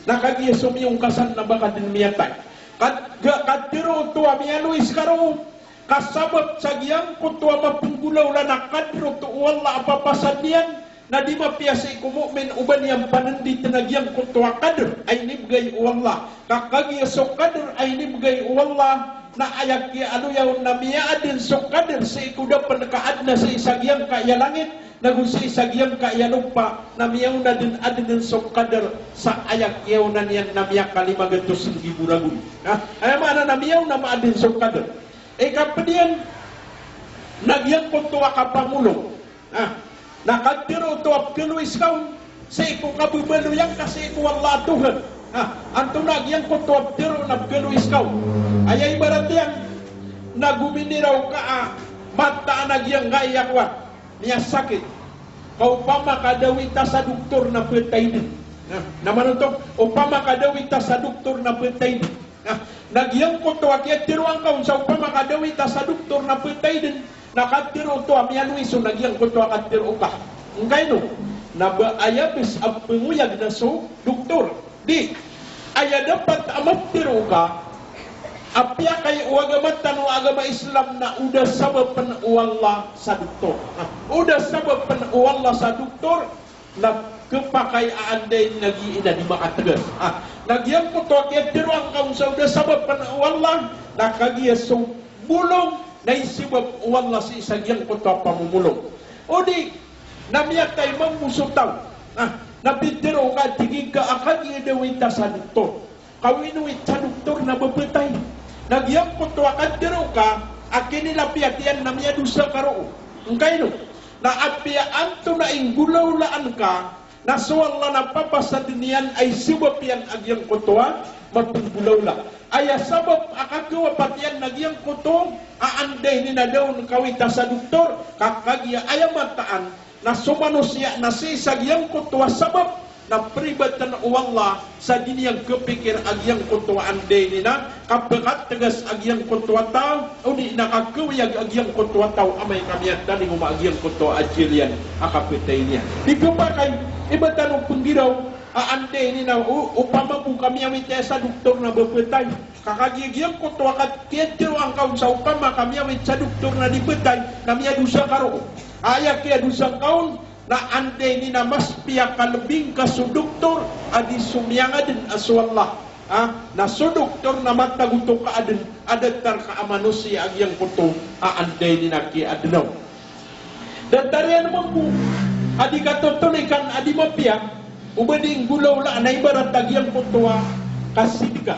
Na kagiya so miyong ka san na ba ka den miyatay. Kat-, ga-, katharo oto a miyaloy ska roo, ka sabap sa giyangkoto a mapenggolawla na kadar oto o Allah a papasad iyan, na di mapiya sii ko mu'min o ba niyan panenditen a giyangkoto a kadar a inibegay o Allah. Ka kagiya so kadar a inibegay o Allah, na aya kiyaaloya on na miyaaden so kadar sii ko da pen ka aden a sii sa giyangkaya langit, nago sii sa giyangkaya lopa, na miyaona den adenen so kadar sa aya kiyaona niyan na miyakalima gatos nggibo ragon. Ha? Aya maana na miyaona maaden so kadar. Ikaped iyan, na giyangkoto a kapamolong. Ha? Na katharo oto a pkhaloy ska on sii ko kababaloyan ka sii ko Allah a Tohan. Ha? Antonaa giyangkoto a ptharoon a pkhaloy ska on? Aya ibarat iyan na gominiraw ka a mataan a giyangkaya kowan, miyasakit. Ka opama ka da wita sa doktor na phatay den. Na, na manoto, opama ka da wita sa doktor na phatay den. Na, na giyangkoto a kiyatharoa ngka on sa opama ka da wita sa doktor na phatay den, na katharo oto a miyaloy so na giyangkoto a katharo ka. Ngkaino? Na ba aya bes a pengoyag na so doktor. Di, aya dapat a maptharo ka, apiya kay o agama tano a agama Islam na o da sabapen o Allah sa doktor. Na, o da sabapen o Allah sa doktor, na khapakay a anda ini na giya na di makategas. Ah, na giyangkoto a kiyatharoa ngka on sa o da sabapen o Allah, na kagiya so bolong na isabap o Allah sii sa giyangkoto a pamomolong. O di, na miyatay mambo so taw. Ah, na pitharo ka, tig ka a kagiya da wita sa doktor. Ka o inowit sa doktor na ba phatay. Na giyangkoto a katharo ka a kinilapiyat iyan na miyadosa ka roo. Ngkaino? Na apiya antonaa i nggolawlaan ka, na so Allah na papasaden iyan a isabap iyan a giyangkoto a mapenggolawla. Aya sabap a kakawapat iyan na giyangkoto a anda ini na da on kawita sa doktor, ka kagiya aya mataan na so manosiya na sii sa giyangkoto a sabap na pribaten o Allah sa di niyan khapikir a giyangkoto a anda ini na kapekategas a giyangkoto a taw, o di na kakawiyag a giyangkoto a taw amay ka miyatalingoma a giyangkoto a ajal iyan a kapatay niyan. Di khapakay i ba tano penggiraw a anda ini na o-, opama bo ka miyawit aya sa doktor na ba phatay. Ka kagiya giyangkoto a kat-, kiyatharoa ngka on sa opama ka miyawit sa doktor na di phatay, na miyadosa ka roo. Aya kiyadosa ngka on, na anda ini na mas piyakalebing ka so doktor a di so miyangaden a so Allah. Ha? Na so doktor na matagoto ka aden, a datar ka a manosiya a giyangkoto a anda ini na kiyaadenaw. Datar iyan mambo a di katotolikan a di mapiya, o ba di nggolawla na ibarat a giyangkoto a kasidka.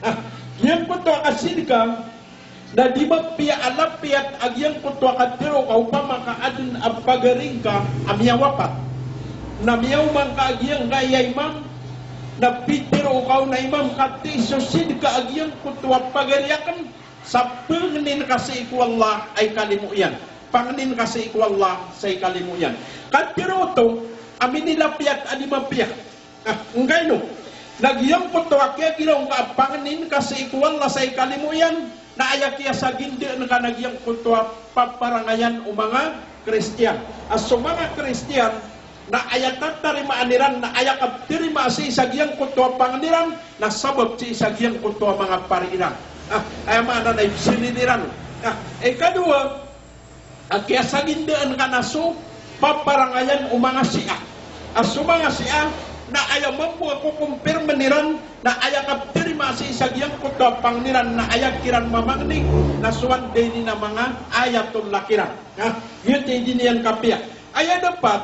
Ah, giyangkoto a kasidka, na di mapiya a lapiyat a giyangkoto a katharo ka opama ka aden a pagari ngka a miyawapat. Na miyaoma ngka a giyangkaya imam, na pitharo ka on a imam ka tig so sidka a giyangkoto a pagari aken, sa pangnin ka sii ko Allah a ikalimo iyan. Pangnin ka sii ko Allah sa ikalimo iyan. Katharo oto a minilapiyat a di mapiya. Ah, ngkaino? Na giyangkoto a kiyagiraw ngka a pangnin ka sii ko Allah sa ikalimo iyan, na aya kiyasagindaan ka na giyangkoto a paparangayan o manga Kristiyan. A so manga Kristiyan, na aya tatarimaan iran, na aya kaptarimaa sii sa giyangkoto a pangnin iran, na sabap sii sa giyangkoto a manga pari iran. Ah, aya maana na ibsinin iran. Ah, ikadowa, a kiyasagindaan ka na so paparangayan o manga Shia. A so manga Shia, na aya mambo a kokompirmen iran, na aya kaptarimaa sii sa giyangkoto a pangnin iran, na aya kiran mamangni, na so anda ini na manga ayatollah kiran. Na, giyoto i di niyan kapiya. Aya dapat,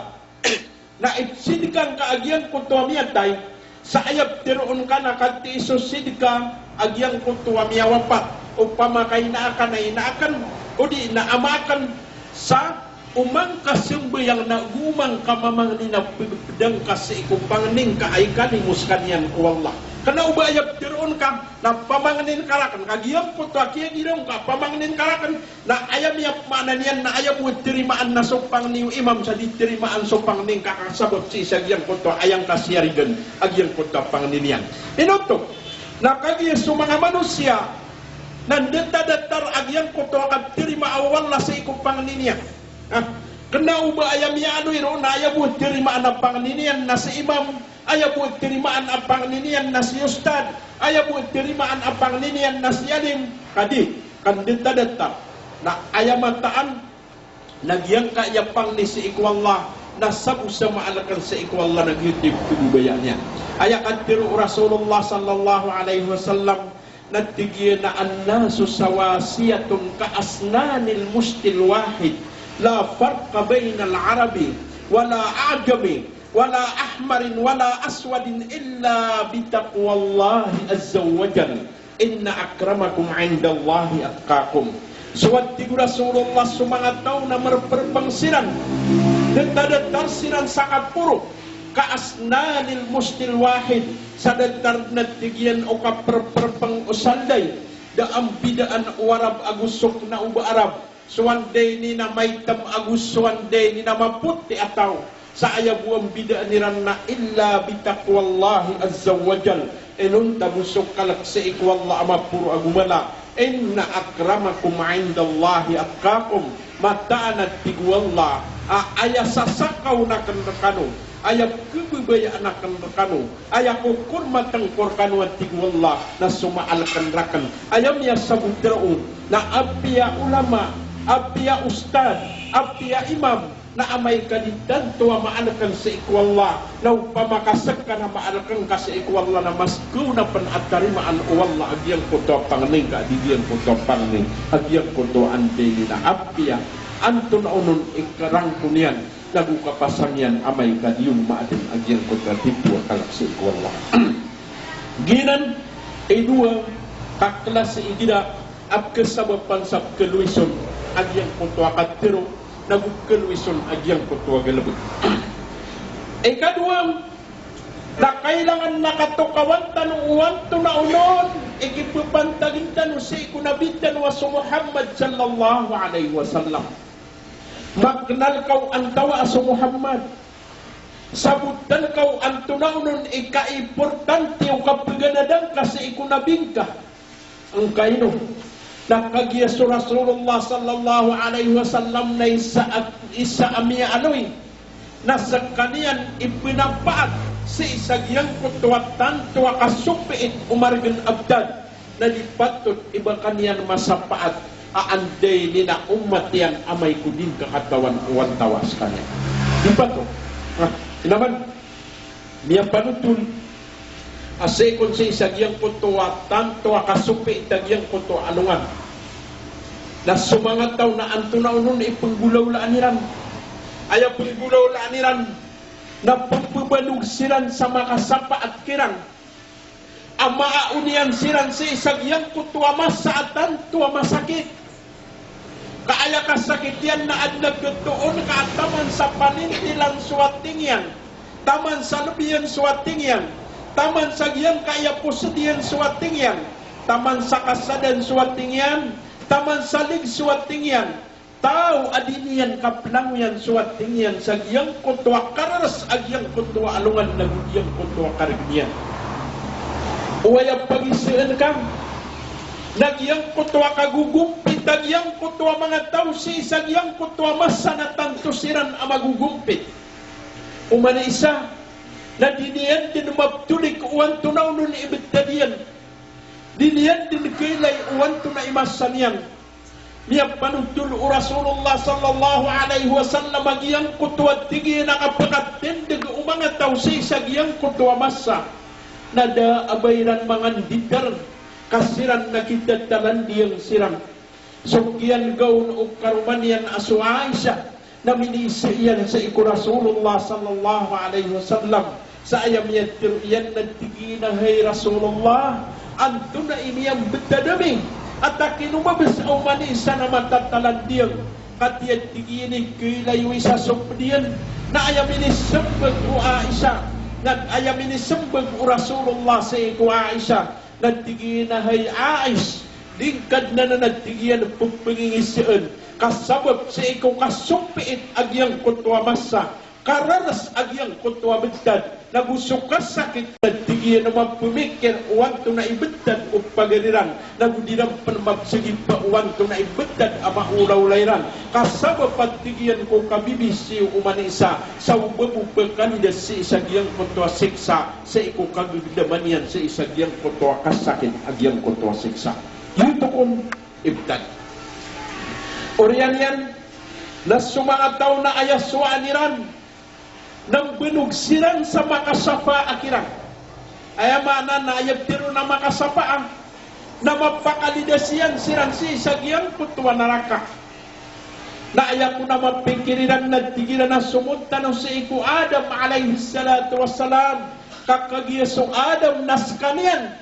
na ipsidka ngka a giyangkoto a miyatay, sa aya ptharoon ka na katii so sidka a giyangkoto a miyawapat, opama ka ina aken a ina aken, odi na ama aken, sa oman ka sambayang na go oman ka mamangni na pd-, pdang ka sii ko pangni ngka a ikalimo skaniyan o Allah. Kna o ba aya ptharoon ka na pamangnin ka rakn, ka giyangkoto a kiyagiraw ngka pamangnin ka rakn, na aya miyapmaana niyan na aya bo tarimaan na so pangni o imam sa di tarimaan so pangni ngka, ka sabap sii sa giyangkoto a aya ngka siyarigan a giyangkoto a pangni niyan. Ino oto? Na kagiya so manga manosiya na ndadadatar a giyangkoto a kaptarimaa o Allah sii ko pangni niyan. Ah, kna o ba aya miyaaloy ron na aya bo tarimaan a pangni niyan na si imam, aya bo tarimaan a pangni niyan na si ustad, aya bo tarimaan a pangni niyan na si alim, ka di, ka ndadadatar. Na aya mataan na giyangkaya pangni sii ko Allah na sabo sa maalkan sii ko Allah na giyoto i pkhababayaan iyan. Aya katharo o Rasulullah sallallahu alaihi wasallam, na tig iyan a, "An-nasu sawasiyatun ka asnanil mushtil wahid, la farqa bainal Arabi wala A'jami wala ahmarin wala aswadin illa bitaqwallahi azza wa jal. Inna akramakum indallahi atqakum." So, a tig o Rasulullah, so manga taw na marprpng siran, datar-datar siran sa kaporo, ka asnanil mushtil wahid, sa datar na tig iyan o kaprprpng o salday, da a mbidaan o Arab ago so kna o ba Arab, so anday ini na maitam ago so anday ini na mapoti a taw. Sa aya bo a mbidaan iran na illa bitaqwallahi azza wa jal. Inonta bo so kalk sii ko Allah a maporo ago mala. Inna akramakum indallahi atqakum. Mataan a tig o Allah a aya sasakawn akn rkano, aya pkhababayaan akn rkano, aya kokormatn ko rkano, a tig o Allah, na so maalkn rakn. Aya miyasabot roo na apiya ulama, apiya ustad, apiya imam, na amay ka di tanto a maalkn sii ko Allah, na opama ka ska na maalkn ka sii ko Allah, na mas kaona pn a tarimaan o Allah a giyangkoto a pangni ngka, di giyangkoto a pangni a giyangkoto a anday ini na apiya antonaa onon i karangko niyan, nago kapasang iyan amay ka di on maaden a giyangkoto a titho a kalk sii ko Allah. Giyanan i dowa ka klasi igira a pkhasabapan sa pkhalowison a giyangkoto a katharo, nago pkhalowison a giyangkoto a galbk. Ikadowa, na kailangan na katokawan tano o antonaa onon i kipphantagn tano sii ko Nabi tano a so Muhammad sallallahu alaihi wasallam. Maknal ka o antawaa so Muhammad. Sabotan ka o antonaa onon i kaimportante o kapganadn ka sii ko Nabi ngka. Angkaino? Na kagiya so Rasulullah sallallahu alaihi wasallam na isa a, isa a miyaaloy na skaniyan i pnapaat sii sa giyangkoto a tanto a kasopiit o margn a btad, na di patot i ba ka niyan masapaat a anday ini na omat iyan amay ko di ngka katawan o antawaa skaniyan. Di patot. Ah, inaman, miyapanotol a sii kon sii sa giyangkoto a tanto a kasopiit a giyangkoto a alongan, na so manga taw na antonaa onon i pnggolawlaan iran. Aya pnggolawlaan iran na pmbabanog siran sa makasapaat kiran a maaoniyan siran sii sa giyangkoto a masa a tanto a masakit. Ka aya kasakit iyan na adn a khatoon ka a taman sa panintilan so ating iyan, taman sa lb iyan so ating iyan, taman sa giyangkaya posd iyan so ating iyan, taman sa kasadan so ating iyan, taman sa lig so ating iyan. Taw a di niyan kaplangoyan so ating iyan sa giyangkoto a karrs a giyangkoto a alongan nago giyangkoto a karg iyan. O aya pagisaan ka na giyangkoto a kagogompit a giyangkoto a manga taw sii sa giyangkoto a masa na tanto siran a magogompit. Oman i isa na di niyan dn maptolik o antonaa onon i btad iyan. Di niyan dn kailay o antonaa i masa niyan. Miyapanotol o Rasulullah sallallahu alaihi wasallam a giyangkoto a tig iyan a kapakatindg o manga taw sii sa giyangkoto a masa na da a ba iran manganditar ka siran na kitatalandiyang siran. So kiyanggaon o karoma niyan a so Aisha na miniiza iyan sii ko Rasulullah sallallahu alaihi wasallam. Sa aya miyatharo iyan na tig iyan a, "Hay Rasulullah, antonaa i miyambtad ami a takinomabs a oman i isa na matatalandiyang?" Katii a tig iyan i kailay o isa so pd iyan. Na aya minismbag o Aisha Na aya minisembag o Rasulullah sii ko Aisha, na tig iyan a hay Aish, di ngka dn anan a tig iyan pephangingisaan, ka sabap sii ko kasompiit a giyangkoto a masa, kararas a giyangkoto a btad, nago so kasakit, na tig iyan a mapemikir o antonaa i btad o pagari ran, nago di ran pn mapsagi pa o antonaa i btad a maolaola iran. Ka sabap a tig iyan ko kabibisi o oman i isa, sa o ba bo pkalidas sii sa giyangkoto a siksa, sii ko kagagdaman iyan sii sa giyangkoto a kasakit a giyangkoto a siksa. Giyoto kon i btad. Oriyan iyan, na so manga taw na aya sowaan iran na mbanog siran sa makashafaat kiran. Aya maana na aya tharoon a makashafaat na mapakalidas iyan siran sii sa giyangkoto a naraka. Na aya kon a mapikir iran na tig iran a somod tano sii ko Adam alayhis salatu wassalam, ka kagiya so Adam na skaniyan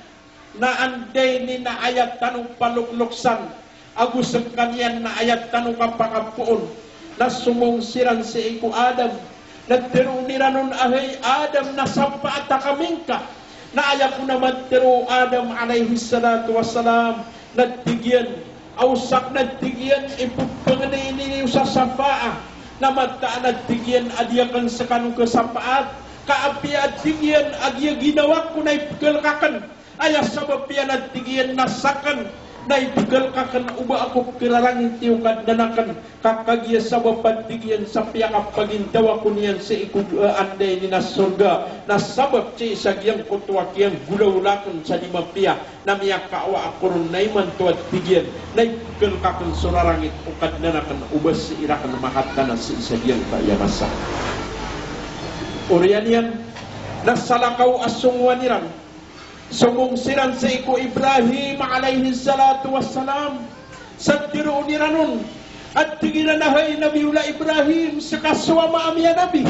na anday ini na aya tano palokloksan, ago skaniyan na aya tano kapakapoon. Na somong siran sii ko Adam, na tharoon iran on a hay Adam, na sapaat a kami ngka. Na aya kon a matharo o Adam alayhis salatu wassalam, na tig iyan a osak, na tig iyan, i pephangenini niyo sa shafaat, na mataan a tig iyan a di akn skano khasapaat, ka apiya a tig iyan a giya ginawa ko na ipkhalk akn, aya sabap iyan a tig iyan na sakn na ipkhalk akn o ba ako pkhararangit iyo Kadnan akn, ka kagiya sabap a tig iyan sa piyakapagintaw ako niyan sii ko, eh, anday ini na sorga, na sabap sii sa giyangkoto a kiyanggolawla akn sa di mapiya, na miyakaawa ako ron na imanto a tig iyan na ipkhalk akn so rarangit o Kadnan akn o ba sii rakn makatana sii sa giyangkaya masa. Oriyan iyan, na salakaw a songowan iran, somong siran sii ko Ibrahim alayhis salatu wassalam, sa tharoon iran on a tig iran a hay Nabiyullah Ibrahim, ska so ama ami a nabi,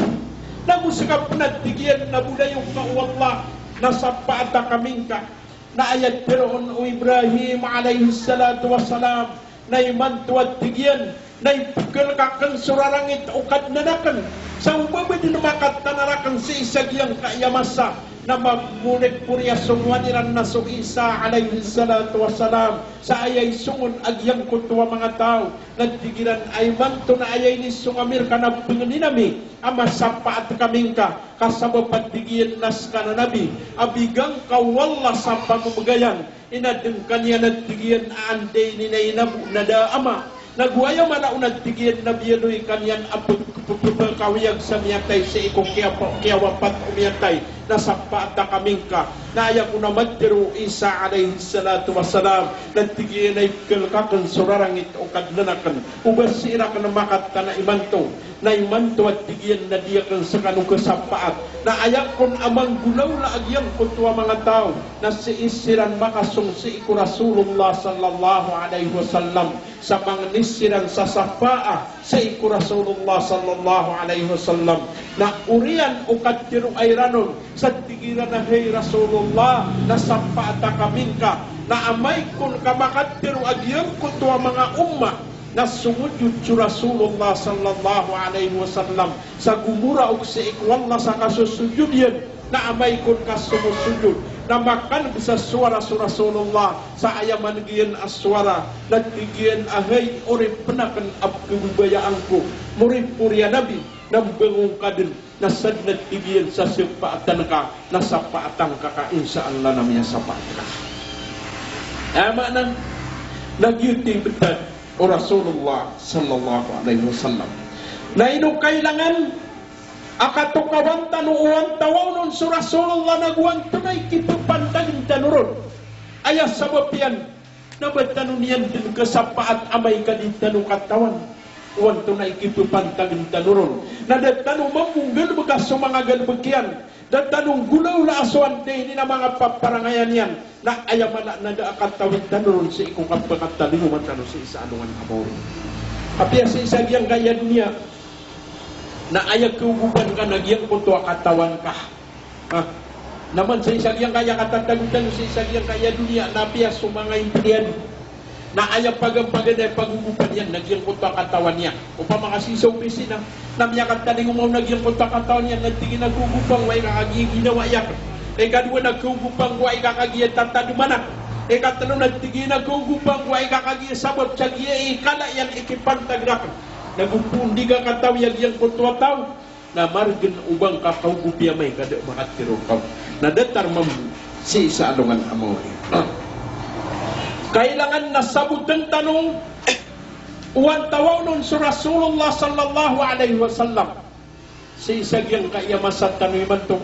nago ska pn a tig iyan na bolayoka o Allah, na sapaat a kami ngka. Na aya tharoon o Ibrahim alayhis salatu wassalam, na imanto a tig iyan na ipkhalk akn so rarangit o Kadnan akn, sa o ba bo dn makatana rakn sii sa giyangkaya masa, na mamoripori a songowan iran na so Isa alayhis salatu wassalam, sa aya isongon a giyangkoto a manga taw, na tig iran a imanto na aya inisong ami rka na phangenin ami a masapaat kami ngka, ka sabap a tig iyan na ska na nabi a bigan ka o Allah sa pamemgayan, inadn ka niyan a tig iyan a anday ini na inabo na da a ama, nago aya mala on a tig iyan na biyaloy ka niyan a peg-, pe-, pe-, pekawiyag sa miyatay sii ko kiyapa-, kiyawapat o miyatay, na sapaat a kami ngka. Na aya kon a matharo o Isa alayhis salatu wassalam, na tig iyan a ipkhalk akn so rarangit o Kadnan akn o ba sii rakn makatana imanto. Na imanto a tig iyan na di akn skano khasapaat. Na aya kon a manggolawla a giyangkoto a manga taw na sii siran makasong sii ko Rasulullah sallallahu alayhi wasallam, sa mangni siran sa shafaat sii ko Rasulullah sallallahu alayhi wasallam. Na oriyan o katharoa iran on, sa tig iran a hay Rasulullah, na sapaat a kami ngka. Na amay kon ka makatharo a giyangkoto a manga ummah na somojod so Rasulullah sallallahu alayhi wasallam sa gomoraok sii ko Allah sa kasosojod iyan, na amay kon ka somosojod na makaneg sa sowara so Rasulullah sa aya maneg iyan a sowara, na tig iyan a hay oripn akn a pkhababayaan ko, moripori a nabi, na mbangon ka dn, na sadn a tig iyan sa sapaatan ka, na sapaatan ka ka, insha Allah na miyasapaat ka. Aya maana na giyoto i btad o Rasulullah sallallahu alayhi wasallam. Na ino kailangan a katokawan tano o antawaon on so Rasulullah nago antonaa i kipapantagn tano ron. Aya sabap iyan na ba tano niyan dn khasapaat amay ka di tano katawan o antonaa i kipapantagn tano ron. Na da tano mambo nggalbka so manga galbk iyan, da tano nggolawlaa so anday ini na manga paparangayan iyan. Na aya mala na da a katawid tano ron sii ko kapakatalingoma tano sii sa alongan a maori. Apiya sii sa giyangkaya doniya na aya khaogopan ka na giyangkoto a katawan ka. Ha? Na man sii sa giyangkaya katatagotan, sii sa giyangkaya doniya na apiya so manga empleyado, Na aya pagampaganay a pagogopan iyan na giyangkoto a katawan iyan. Opama ka sii sa opisina, na miyakatalingoma on a giyangkoto a katawan iyan na tig iyan a gogopan ko aya kagiya ginawa iyan. Ikadowa na gogopan ko aya kagiya tatadman akn. Ikatlo na tig iyan a gogopan ko aya kagiya sabap sa giyai kala iyan i kipantag rakn. Na go poon di ka katawi a giyangkoto a taw na margn o ba ngka kaogopi amay ka da a makatharo rka on. Na datar mambo sii sa alongan a mawri. Kailangan na sabotn tano o antawaa on so Rasulullah sallallahu alaihi wasallam. Sii sa giyangkaya masa tano imanto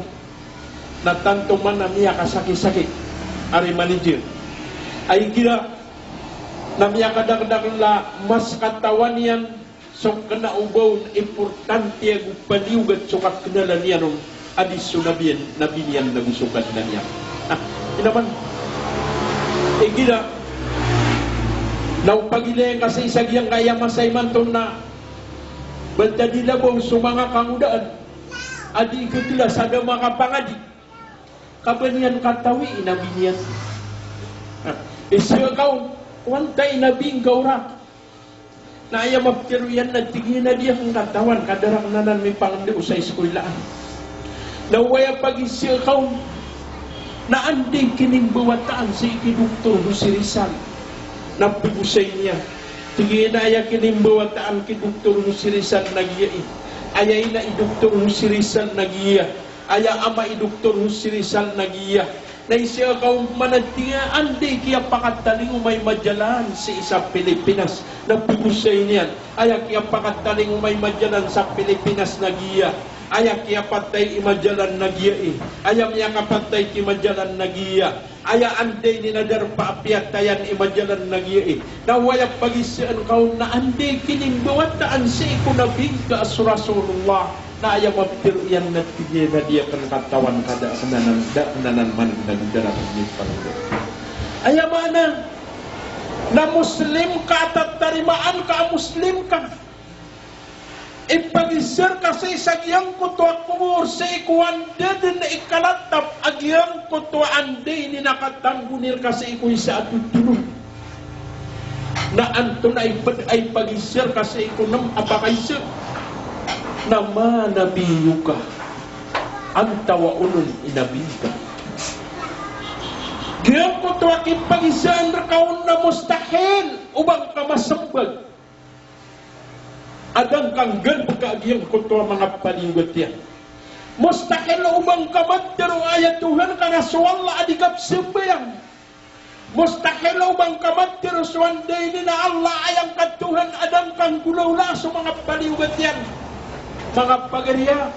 na tanto man a miyakasakisaki a manager. Ay gira na miyakadakdakl a mas katawan iyan so kna o ba on importante ago paliyogat so kaknalan iyan on a di so nabi iyan, nabi niyan nago so Kadnan iyan. Ah, ino man. Igira na o pagilay ngka sii sa giyangkaya masa imanto na btad i labaw so manga kangodaan a di khakhla sa da makapangadi. Ka ba niyan katawi i nabi niyan. Ah, isii ka on, o antaa i nabi ngka oran. Na aya maptharo iyan na tig iyan a di akn katawan ka da rakn anan mipangndao sa iskolaan. Na o aya pagisii ka on na anda i kinimbawataan sii ki Doktor Jose Rizal. Na pagosay niyan, tig iyan a aya kinimbawataan ki Doktor Jose Rizal na giyai, aya ina i Doktor Jose Rizal na giya, aya ama i Doktor Jose Rizal na giya. Na isii ka on man a tig iyan a anda i kiyapakatalingoma i Magellan sii sa Pilipinas. Na pagosay niyan, aya kiyapakatalingoma i Magellan sa Pilipinas na giya, aya kiyapatay i Magellan na giyai, aya miyakapatay ki Magellan na giya, aya anda i niyan darpa a piyatayan i Magellan na giyai. Na o aya pagisii ka on na anda i kinimbawataan sii ko nabi ngka a so Rasulullah. Na aya maptharo iyan na tig iyan a di akn katawan ka da akn anan, da akn anan mangnda ago da rakn mipangndao. Aya maana na Muslim ka a tatarimaan ka a Muslim ka. Ipagisii rka sii sa giyangkoto a kobor sii ko anda dn i kalatap a giyangkoto a anda i niyan katanggonir ka sii ko isa a totoro. Na antonaa i pd a ipagisii rka sii ko nm a pakaisii? Na man nabiyyuka, antawaa on i nabi ngka. Giyangkoto a kipagisii rka on na mustahil o ba ngka masmbag a da ngka nggalbka a giyangkoto a manga paliyogat iyan. Mustahil o ba ngka matharo a aya Tohan ka na so Allah a di kapsambayang. Mustahil o ba ngka matharo so anda i niyan a Allah a aya ngka Tohan a da ngka nggolawlaa so manga paliyogat iyan. Manga pagari a,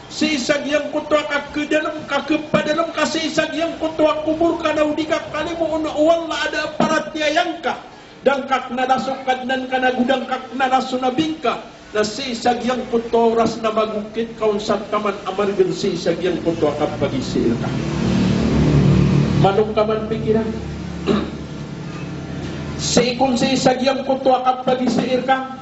sii sa giyangkoto a kakhdalm, kakhapadalm ka sii sa giyangkoto a kobor ka na o di ka kalimoon o Allah a da a paratiyaya ngka. Da ngka kna da so Kadnan ka na go da ngka kna da so Nabi ngka. Na sii sa giyangkoto a oras na magokit ka on sa taman a margn sii sa giyangkoto a kapagisii rka. Mano ka man pikiran. Sii kon sii sa giyangkoto a kapagisii rka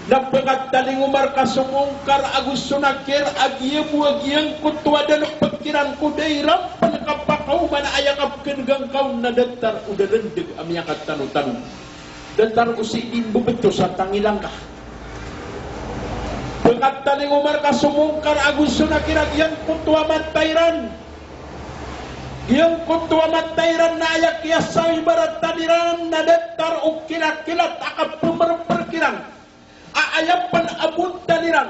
na pkatalingoma rka so Mungkar ago so Nakir a giya bo a giyangkoto a da lpkiran ko da iran pn kapakaoma na aya kapkn'ga ngka on na datar o da lndg a miyakatanotano. Datar o sii di mbebto sa tangila ngka. Pkatalingoma rka so Mungkar ago so Nakir a giyangkoto a mata iran. Giyangkoto a mata iran na aya kiyasawibaratan iran na datar o kilakilat a kapmrpr kiran. A aya pn a bontal iran,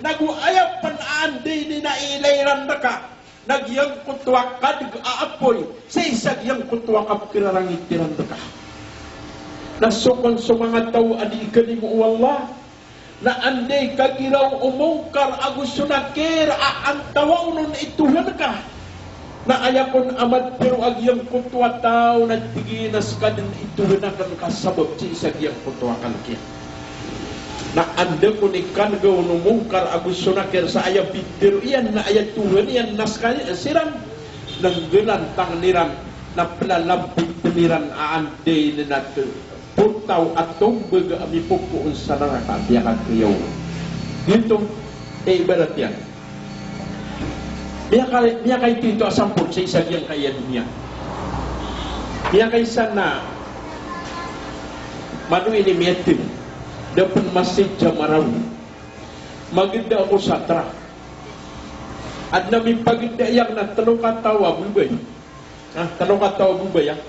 nago aya pn a anda i niyan a ilay iran rka, na giyangkoto a kadg a apoy sii sa giyangkoto a kapkirarangit iran rka. Na so kon so manga taw a di ikalimo o Allah, na anda i kagiraw o Mungkar ago so Nakir a antawaa on i Tohan ka. Na aya kon a matharo a giyangkoto a taw na tig iyan a ska dn i Tohan akn ka sabap sii sa giyangkoto a kalk iyan. Na anda kon i kan'ga on o Mungkar ago so Nakir sa aya pitharo iyan na aya Tohan iyan na ska siran, na nggalantangn iran, na plalampitn iran a anda i niyan a t- potaw a tombag a mipopoon sa naraka a piyakakhayaw. Giyoto i ibarat iyan. Miyaka-, miyakaito-ito a sampol sii sa giyangkaya doniya. Miyakaisa na Mano ini miyatero? Da pen masjid Jamarawi. Mageda ako sa trak. Aden a mipageda iyan na telo kataw a bebay. Ah, telo kataw a bebay, ah.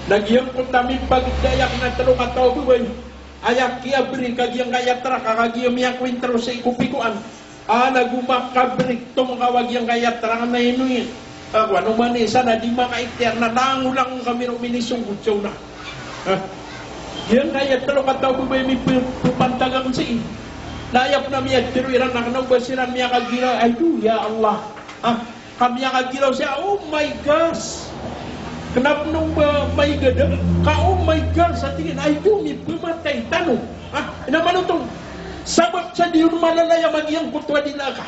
Na giyangkoto a mipageda iyan na telo kataw a bebay, aya kiyabri ka giyangkaya trak a kagiya miyakointro sii ko pikoan. Ah, na go makabrik to makawa giyangkaya trak na ino iyan. Ah, kowan, oman i isa na di makaikhtiyar na langolangon kami ron minisonggod sa ona. Ah. Giyangkaya telo kataw a bebay mipe-, pepantagan sii. Na aya pen a miyatero iran na kena o ba siran miyakagiraw, ayo, ya Allah. Ah, ka miyakagiraw siya, oh my gosh. Kena pen o ba maigada, ka oh my gosh, a tig iyan, ayo, mipematay tano. Ah, ino manoto? Sabap sa di on malalaya magiyangkoto a dila ka.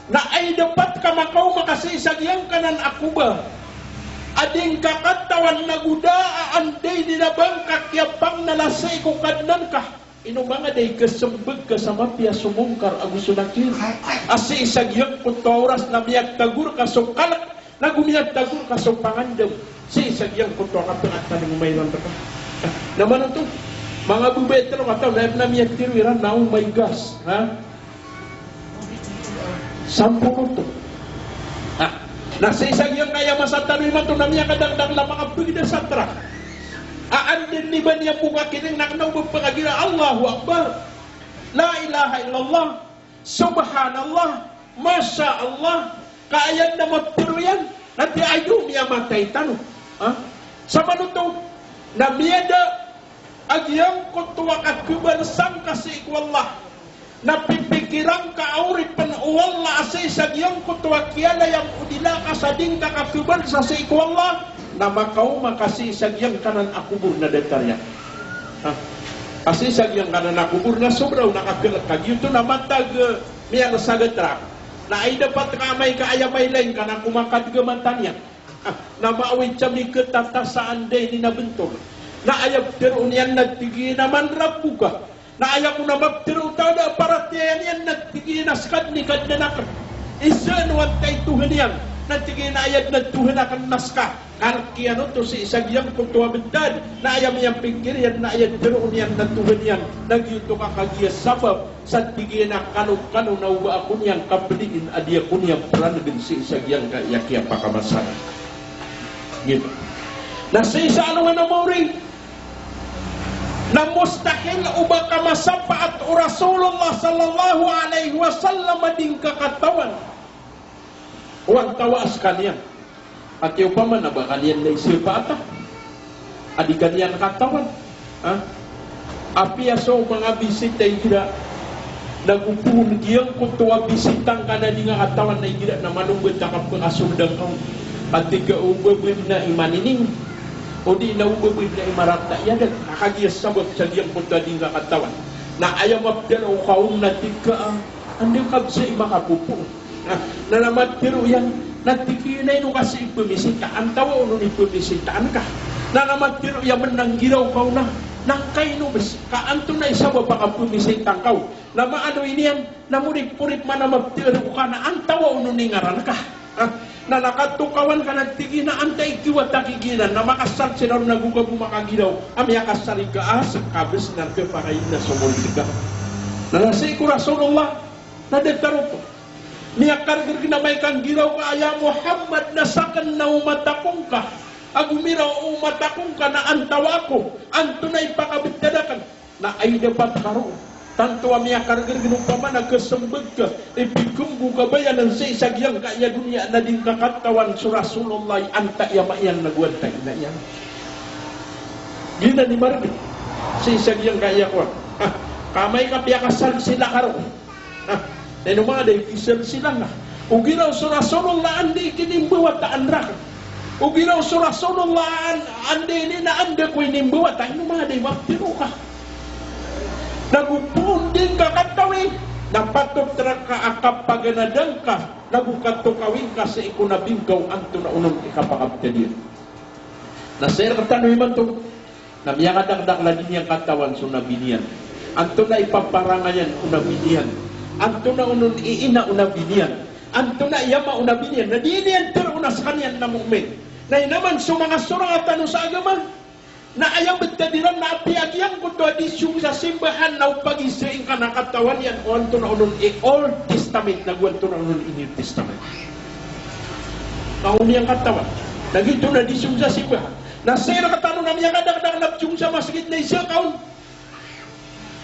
Na ay dapat ka makaoma ka sii sa giyangkanan a koba a di ngka katawan na go da a anda i di na ba ngka kiyapangnala sii ko Kadnan ka. Ino manga da i kesembeg ka sa mapiya so Mongkar ago so Nakir. A sii sa giyangkoto a oras na miyatago reka so kalek, na go miyatago reka so pangandam. Sii sa giyangkoto a kapekatan o mayran reka. Na manoto? Manga bebay telo kataw, na aya pen a miyatero iran na oh my gosh, ha? Sampolo oto. Ah, na sii sa giyangkaya masa tano imanto na miyakadakdakl a makapegeda sa trak. A anda i di ba niyan bo kakining na kena o ba pekagiraw, Allahu Akbar. La ilaha illallah. Subhanallah. Masha Allah. Ka aya den a mapetero iyan na tig iyan, ayo, miyamatay tano. Ha? Sa manoto? Na miyada a giyangkoto a kakebal sangka sii ko Allah. Na pipikiran ka a oripen o Allah a sii sa giyangkoto a kiyalayam o dila ka sa di ngka kakebal sa sii ko Allah, na makaoma ka sii sa giyangkanan a kobor na datar iyan. Ha? A sii sa giyangkanan a kobor na sobra on a kagalek ka giyoto na matag, eh, miyalesag a trak. Na ay dapat ka amay ka aya mailay ngka na komakadeg a mata niyan. Na maawid sa miketata sa anda ini na bentol. Na aya petero niyan na tig iyan a man rabbuka. Na aya kon a mapetero o tao a da a paratiyaya niyan na tig iyan a seka den i Kadnan aken. Isa no antaa i Tohan iyan na tig iyan a aya den a Tohan aken na seka. Kalek iyan oto sii sa giyangkoto a bentad. Na aya miyapikir iyan na aya petero niyan na Tohan iyan na giyoto ka kagiya sabap sa tig iyan a kano-kano na o ba ako niyan kapelingin a di ako niyan peranegen sii sa giyangkaya kiyapakamasan. Giyoto. Na sii sa alongan a maori na mustahil o ba ka masapaat o Rasulullah sallallahu alaihi wasallam a di ngka katawan o antawaa sekaniyan. Ati opama na ba kaniyan na isapaata a di kaniyan katawan. Ha? Apiya so manga bisita igira na go poon giyangkoto a bisita ngka na di ngka katawan na igira na manomba ta kapekasold angka on. Ka tig ka o ba bed na i manining. O di na o ba bed na i marata iyan. Na kagiya sabap sa giyangkoto a di ngka katawan. Na aya mapedalo ka on na tig ka, ah, anda ka bes i makapopoon. Na, na na matero iyan, na tig iyan a ino ka sii pemisita, antawaa on i pemisitaan ka. Na na matero iyan a menanggiraw ka on a, na ngkaino bes, ka antonaa i sabap a kapemisitaan ka on. Na maano iniyan, na moripmorip man a matero ka na antawaa on i ngaran ka. Ah, na na katokawan ka na tig iyan a antaa i kiwat aki giyanan, na makasal siran on na go ka bo makagiraw, a miyakasal i ka a seka bes na kepakay na so moripmorip ka. Na na sii ko Rasulullah, na datar oto. Miyakargereg na amay ka nggiraw ka a ya Muhammad na saken na omat ako ngka. Ago miraw o omat ako ngka na antawaa ko. Antonaa i pakabetad aken. Na ay dapat ka roo. Tanto a miyakargereg opama na kesembeg ka. Ipikembo ka bayanan sii sa giyangkaya doniya na di ngka katawan so Rasulullah i antaa i ama iyan na go antaa i ina iyan. Giyanan i maregen sii sa giyangkaya kowan. Ah, ka amay ka piyakasalsila ka roo. Na, na ino manga da i kisalsila na. O giraw so Rasulullah anda i kinimbawataan raken. O giraw so Rasulullah an-, anda ini na anda ko inimbawata. Ino manga da i mapetero ka. Na go poon di ngka katawi, na patot reka a kapaganadan ka, na go katokawi ngka sii ko Nabi ngka o antonaa onon i kapakabetad iyan. Na sii rektano imanto, na miyakadakdakl a di niyan katawan so Nabi niyan. Antonaa i paparangayan o Nabi niyan. Antonaa onon i ina o Nabi niyan. Antonaa i ama o Nabi niyan. Na di niyan teroon a sekaniyan na mu'min. Na inaman so manga sorang a tano sa agama. Na aya btad iran na apiya giyangkoto a di song sa simbahan na o pagizai ngka na katawan iyan o antonaa onon i Old Testament nago antonaa onon i New Testament. Na o niyan katawan. Na giyoto na di song sa simbahan. Na sii rktano na miyakadakdakl a song sa masgit na isa ka on.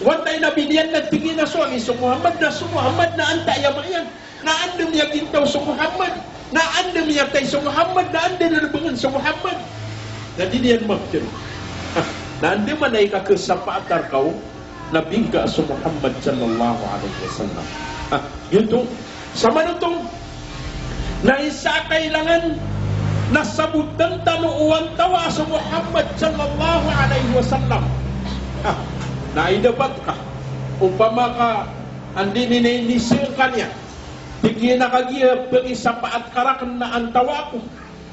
Wata i Nabi niyan na tig iyan a so ami so Muhammad, na so Muhammad na antaa i ama iyan. Na anda miyagintaw so Muhammad, na anda miyatay so Muhammad, na anda nalbngn so Muhammad. Na di niyan maptharo. Na andamanaya i kakhasapaat rka o Nabi ngka a so Muhammad sallallahu alaihi wasallam. Ha, giyoto. Samanoto na isa a kailangan na sabotn tano o antawaa so Muhammad sallallahu alaihi wasallam. Ha, na aya dapat ka, opama ka anda i ini na inizaan ka niyan, tig iyan a kagiya pngisapaat ka rakn na antawaa ko,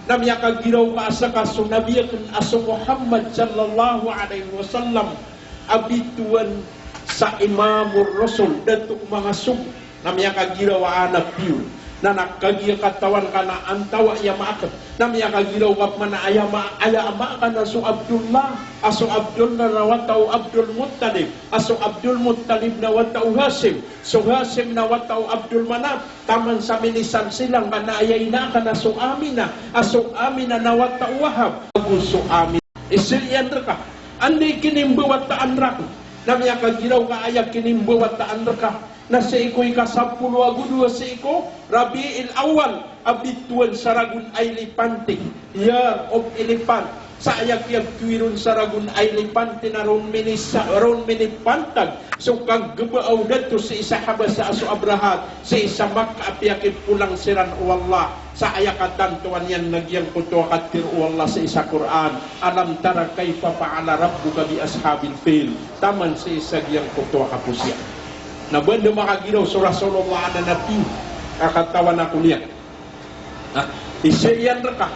na miyakagiraw ka a ska so Nabi akn a so Muhammad sallallahu alaihi wasallam a bitowan sa Imamur Rusul, dato o manga sogo. Na miyakagiraw a anak iyo. Na kagiya katawan ka na antawaa i ama akn. Na miyakagiraw ka pman a aya ama, aya ama ka na so Abdullah, a so Abdullah na wata o Abdul Muttalib, a so Abdul Muttalib na wata o Hashim, so Hashim na wata o Abdul Manaf, taman sa minisalsilang ka na aya ina ka na so Aminah, a so Aminah na wata o Wahab, ago so Aminah. Izaan iyan rka, anda i kinimbawataan rakn? Na miyakagiraw ka a aya kinimbawataan rka na sii ko ika sapolo ago dowa sii ko Rabiul Awwal, a bitowan sa ragon a elepante, year of elephant. Sa aya kiyagtowi ron sa ragon a elepante na ron minisa-, ron minipantag so kaggabaa o dato sii sa Habasha a so Abraha, sii sa Makkah a piyakipolang siran o Allah. Sa aya katantowan iyan na giyangkoto a katharo o Allah sii sa Qur'an, "Alam tara kaifa fa'ala rabbuka bi ashabil fil." Taman sii sa giyangkoto a kaposiya. Na ba anda makagiraw so Rasulullah a na Nabi, a katawan ako niyan. Na, izaan iyan rka.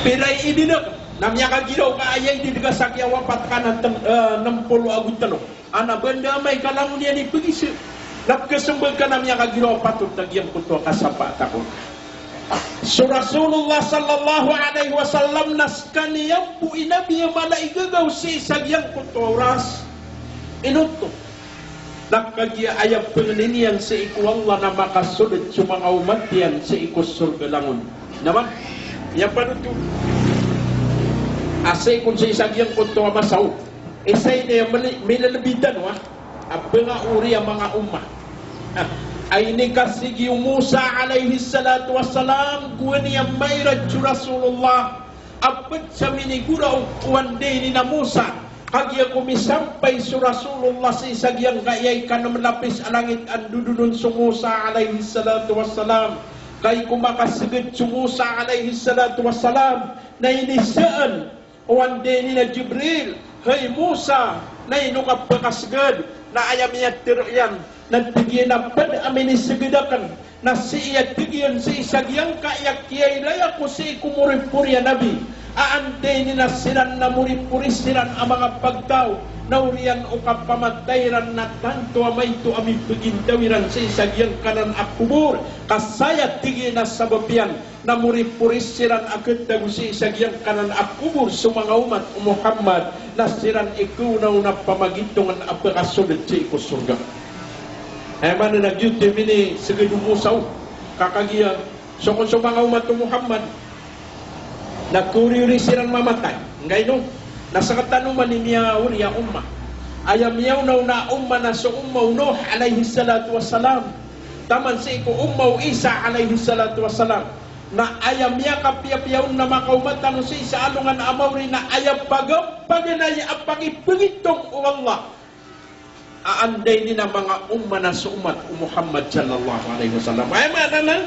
Pira i idad akn? Na miyakagiraw ka a aya idad ka sa kiyawapat ka na ten-, eh, nem polo ago tlo. A na ba anda amay ka langon iyan i pgiza. Na pkhasmbag ka na miyakagiraw a patot a giyangkoto a kasapaat ako. So Rasulullah sallallahu alaihi wasallam na skaniyan bo i Nabi a mala i gagaw sii sa giyangkoto a oras. Ino oto? Na kagiya aya pangnin iyan sii ko Allah na makasold so manga omat iyan sii ko sorga langon. Na man, aya panothol. A sii kon sii sa giyangkoto a masa o. Isa ini a mili-, milalbi tano a, a pngaori a manga ummah. A, a inikasigi o Musa alayhis salatu wassalam, gowani a mairad so Rasulullah a pd sa minigora o, o anda ini na Musa. Kagiya ko misampay so Rasulullah sii sa giyangkaya i kanem lapis a langit a ndodonon so Musa alayhis salatu wassalam. Kagiya ko makasgd so Musa alayhis salatu wassalam, na inizaan o anda ini na Jibril, "Hay Musa, na ino ka pakasgd?" Na aya miyatharo iyan na tig iyan a pd a minisgd akn, na sii a tig iyan sii sa giyangkaya kiyailay ako sii ko moripori a Nabi a anda ini na siran na moripori siran a manga pagtaw, na oriyan o kapamatay iran na tanto a maito a mipagintaw iran sii sa giyangkanan a kobor, ka saya tig iyan a sabap iyan na moripori siran a khatago sii sa giyangkanan a kobor so manga omat o Muhammad, na siran i kaonaona pamagitongan a pakasold sii ko sorga. Aya maana na giyoto i minisgd o Musa o, ka kagiya so kon so manga omat o Muhammad na kaoriori siran mamatay. Ngaino? Na sktano man i miyaori a ummah. Aya miyaonaona a ummah na so ummah o Nuh alayhis salatu wassalam. Taman sii ko ummah o Isa alayhis salatu wassalam. Na aya miyakapiyapiya on na makaoma tano sii sa alongan a maori na aya pagampaganay a pakipagitong o Allah a anda ini na manga ummah na so omat o Muhammad sallallahu alayhi wasallam. Aya maana nan,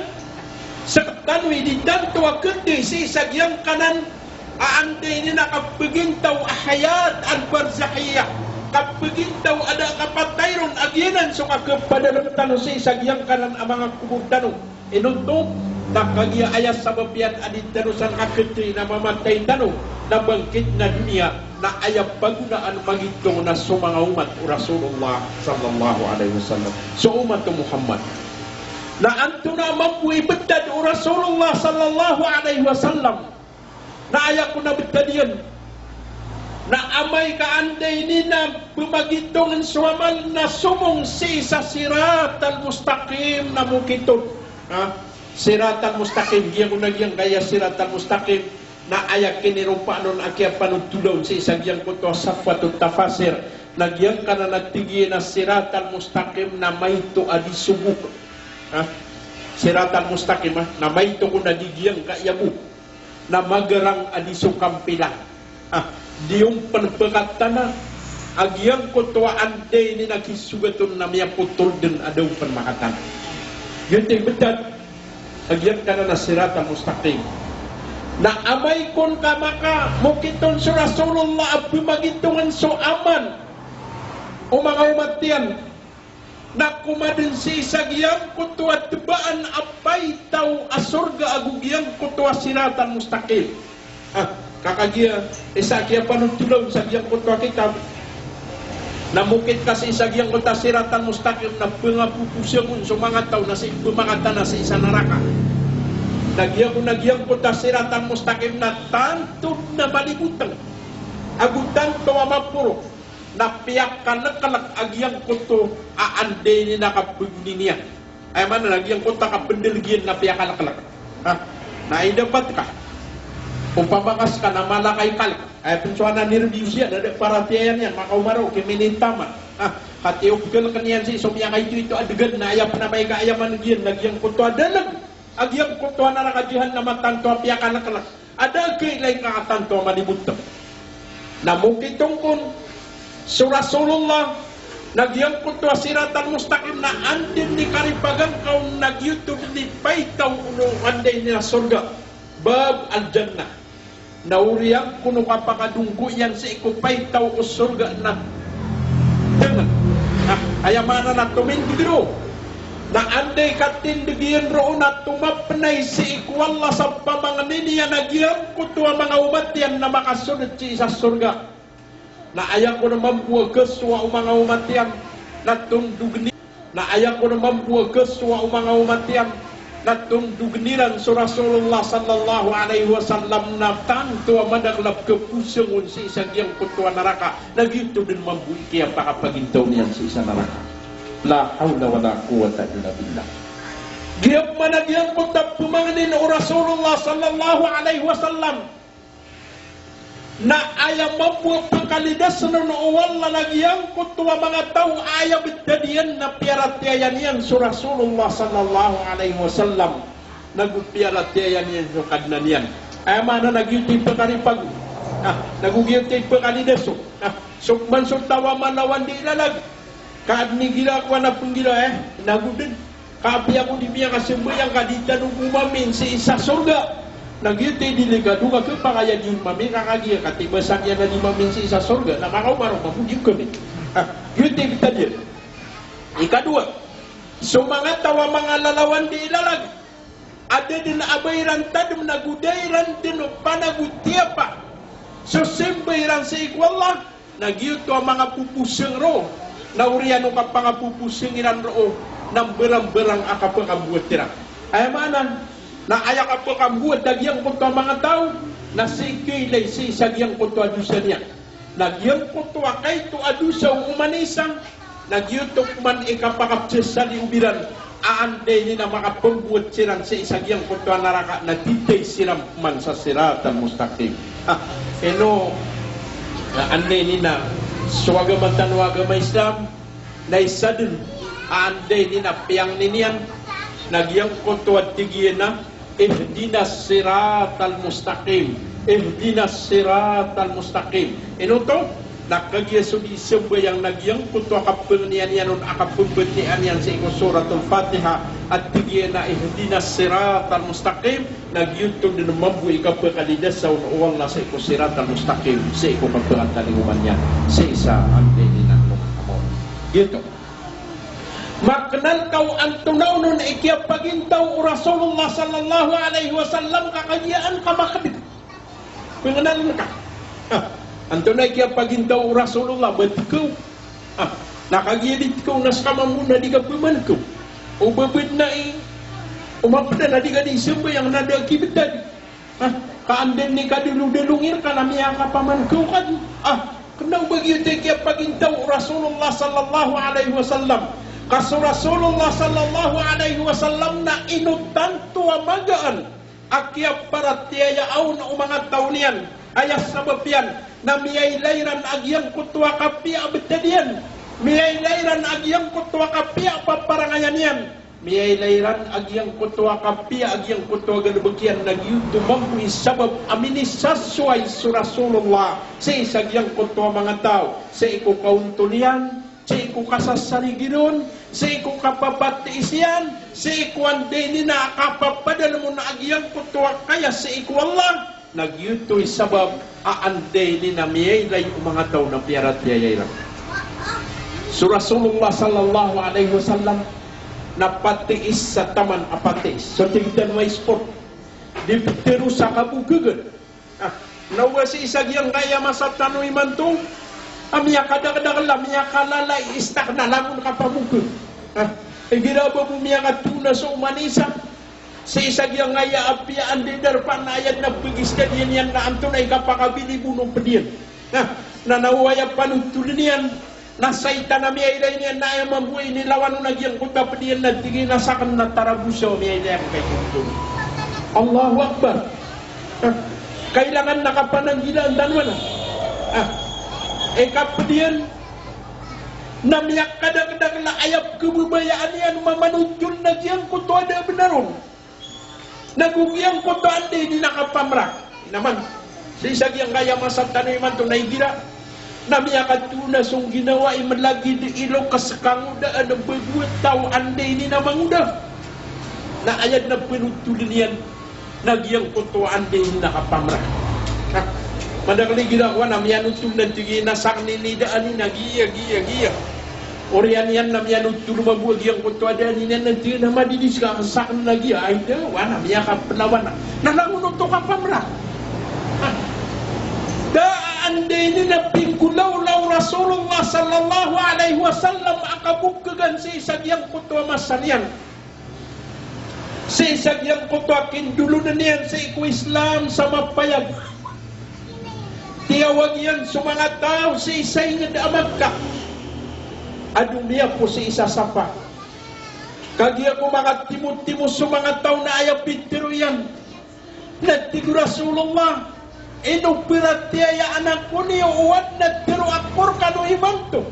sktano i di tanto a kdi sii sa giyangkanan a anda ini na kapagintaw a hayat al-barzakhiyah, kapagintaw a da kapatay ron a giyanan so kakhapadalm tano sii sa giyangkanan a manga kobor tano. Ino oto? Na kagiya aya sabap iyan a di tano san kakti na mamatay tano, na bangkit na doniya, na aya pagonaan magitong na so manga omat o Rasulullah sallallahu alayhi wasallam. So omat o Muhammad. Na antonaa mambo i btad o Rasulullah sallallahu alayhi wasallam? Na aya kon a btad iyan Na amay ka anda ini na pemagitong so amal na somong sii sa siratal mustaqim na mokit on. Ha? Siratal mustaqim, giyangkoto na giyangkaya siratal mustaqim, na aya kiniropaan on a kiyapanothola on sii sa giyangkoto a Safwatut Tafasir, na giyangkanan a tig iyan a siratal mustaqim na maito a di so bo. Ha? Siratal mustaqim, ha? Na maito kon a di giyangkaya bo. Na magarang a di so kampilan. Ah, di on pen pekatana a giyangkoto a anda ini na kisogat on na miyapotol den a da on pen makatana. Giyoto i betad a giyangkanan a siratal mustaqim. Na amay kon ka maka mokit on so Rasulullah a pemagitongan so amal o manga omat iyan, na komaden sii sa giyangkoto a tebaan a paitaw a sorga ago giyangkoto a siratal mustaqim. Ah, ka kagiya isa a kiyapanothola on sa giyangkoto a kitab. Na mokit ka sii sa giyangkoto a siratal mustaqim na pengapoposangen so manga taw na sii pemakatana sii sa naraka. Na giyangkoto, na giyangkoto a siratal mustaqim na tanto na maliboteng ago tanto a maporo. Na piyakaleklek a giyangkoto a anda ini na kapegoni niyan. Aya maana na giyangkoto a kapendel giyan na piyakaleklek. Ha? Na idapat ka. Opama ka seka na mala ka i kalek. Aya pen so anan i nerbyos iyan, na da paratiyaya niyan, makaoma roo, kiminitaman. Ha? Katiyo pekeleken iyan sii so miyakaito-ito a degan, na aya pen a maika aya man giyan, na giyangkoto a dalag a giyangkoto a naraka jahannam a tanto a piyakaleklek. A da a kailay ka a tanto a maliboteng. Na mokit on kon so Rasulullah na giyangkoto a siratal mustaqim na anda den i karipagan ka on na giyoto den i paitaw o anda ini a sorga. Bab al-jannah. Na oriyan ko no kapakadonggo iyan sii ko paitaw o sorga na tengen. Na aya maana na tomindeg roo. Na anda i katindeg iyan roo na tomapenay sii ko Allah sa pamangnin iyan a giyangkoto a manga omat iyan na makasold sii sa sorga. Na aya kon mambo a gasowa o manga omat iyan na tondog ni, na aya kon mambo a gasowa o manga omat iyan na tondog iran so Rasulullah sallallahu alaihi wasallam na tanto a madakel a pekaposangen sii sa giyangkoto a naraka. Na giyoto den mambo i kiyapakapagintaw niyan sii sa naraka. La hawla wala quwwata illa billah. Giya pman a giyangkoto a pemangnin o Rasulullah sallallahu alaihi wasallam na aya mambo a pekalidasen on o Allah na giyangkoto a manga taw a aya betad iyan na piyaratiyayan iyan so Rasulullah sallallahu alaihi wasallam. Nago piyaratiyayan iyan so Kadnan iyan. Aya maana na giyoto i pekaripag. Ah, nago giyoto i pekalidas on. Ah, so man so taw a malawan di lalag. Ka aden i gira ko ana penggila, eh, nago den. Ka apiya ko di miyakasambayang ka di tano bo mamin sii sa sorga. Na giyoto i delikado ka kepakay a di on mamin ka kagiya katibasan iyan a di mamin sii sa sorga. Na makaoma roo mambo di on kamin. Ah, giyoto i betad iyan. Ikadowa, so manga taw a manga lalawan di lalag. A da den a ba iran tadem nago da iran den o panago tiyapa so simba iran sii ko Allah, na giyoto a manga poposeng roo, na oriyan o kapangapoposeng iran roo, na mbarambarang a kapekamboat iran. Aya maana na aya kapekamboat a giyangkoto a manga taw, na sii kailay sii sa giyangkoto a dosa niyan. Na giyangkoto a kaito a dosa o oman i isa, na giyoto pman i kapakapesesali o biran a anda ini na makapemboat siran sii sa giyangkoto a naraka na titay siran pman sa siratal mustaqim. Ah, ino, na anda ini na so agama tano a agama Islam, na isa den a anda ini na piyangni niyan, na giyangkoto a tig iyan a ihdinas siratal mustaqim. Ihdinas siratal mustaqim. Ino oto? Na kagiya so di sambayang na giyangkoto a kapengniyan iyan on a kapembatiya niyan sii ko Suratul Fatiha a tig iyan a ihdinas siratal mustaqim, na giyoto den mambo i kapekalidas on o Allah sii ko siratal mustaqim, sii ko kapekatalingoma niyan sii sa anda ini na ko. Giyoto. Makenal ka o antonaa onon i kiyapagintaw o Rasulullah sallallahu alaihi wasallam ka kagiya an ka makedeg. Pengenalen ka. Ah, antonaa i kiyapagintaw o Rasulullah, ba tekaw. Ah, na kagiya di tekaw na seka mambo na di ka pemankaw. O ba bed na i, o mapeda na di ka di sambayang na da a kibetad. Ha? Ka anda ini kadalodalong iran ka na miyakapamankaw ka di. Ah, kena o ba giyoto i kiyapagintaw o Rasulullah sallallahu alaihi wasallam. Ka so Rasulullah sallallahu alaihi wasallam na ino tanto a magaan a kiyaparatiyayaan o manga taw niyan. Aya sabap iyan na miyailay ran a giyangkoto a kapiya a btad iyan. Miyailay ran a giyangkoto a kapiya a paparangayan iyan. Miyailay ran a giyangkoto a kapiya a giyangkoto a galbk iyan, na giyoto mambo i sabap a minisasoway so Rasulullah sii sa giyangkoto a manga taw, sii ko kaontol iyan, sii ko kasasarigiron, sii ko kapapatiis iyan, sii ko anda ini na kapapadalm on a giyangkoto a kaya sii ko Allah. Na giyoto i sabap a anda ini na miyailay o manga taw na piyaratiyaya iran. So Rasulullah sallallahu alaihi wasallam na patiis sa taman a patiis. So tig tano a sport. Di ptharoon sa kaboggan. Ah, na oba sii sa giyangkaya masa tano imanto a miyakadakdakl a miyakalala i istak na langon kapamoggan. Ah, igira a ba bo miyakatona so oman i isa sii sa giyangkaya a piya a anda i darpa na aya dn a pgistadiyan iyan na antonaa i kapakabilib on o pd iyan. Na, na aya panothol iyan na saitan a miyailay niyan na aya mambo a inilawan on a giyangkoto a pd iyan na tig iyan a sakn na tarabosa a miyailay akn kay Tuhan. Allahu Akbar. Ah, kailangan na kapananggilaan tano anan. Ah, ika pd iyan na miyakadakdakl a aya pkhababayaan iyan mamanothol na giyangkoto a da a bnar on. Na go giyangkoto a anda ini na kapamrak. Inaman. Sii sa giyangkaya masa tano imanto na igira na miyakatona so ngginawai mlagid i loks ka ngodaan a bago a taw a anda ini na mangoda. Na aya dn a panothol iyan na giyangkoto a anda ini na kapamrak. Na madakl igira kowan a miyanothol na tig iyan a sakn ini daan ini na giya, giya, giya. Oriyan iyan na miyanothol mambo a giyangkoto a daan iyan na tig iyan a madidi ska, sakn na giya, ay da, wana, miyakapnawan. Na langon oto kapamrak. Ah. Da a anda ini na pinggolawla o Rasulullah sallallahu alaihi wasallam a kabokhagan sii sa giyangkoto a masa niyan. Sii sa giyangkoto a kindolon iyan sii ko Islam sa mapayag. Tiyawag iyan so manga taw sii sa ingd a Makkah a domiyapo sii sa Safa. Kagiya ko manga timotimo so manga taw na aya pitharo iyan na tig o Rasulullah, ino piratiyayaan ako niyo o adn a tharo ako rkano imanto?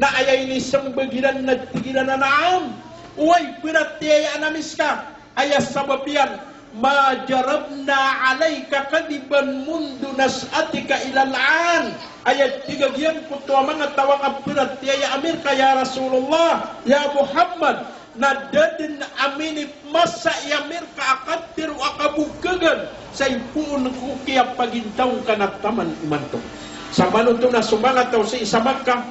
Na aya inismbag iran na tig iran a na'am, oway, piratiyayaan ami ska. Aya sabap iyan, ma jarabna alayka kadhiban mundhu nash'atika ilal an. Aya tig a giyangkoto a manga taw a kapiratiyaya ami rka ya Rasulullah, ya Muhammad, na da dn a minipmasa i ami rka a katharo a kabokhagan sa ipoon ko kiyapagintaw ngka na taman imanto. Samanoto na so manga taw sii sa Makkah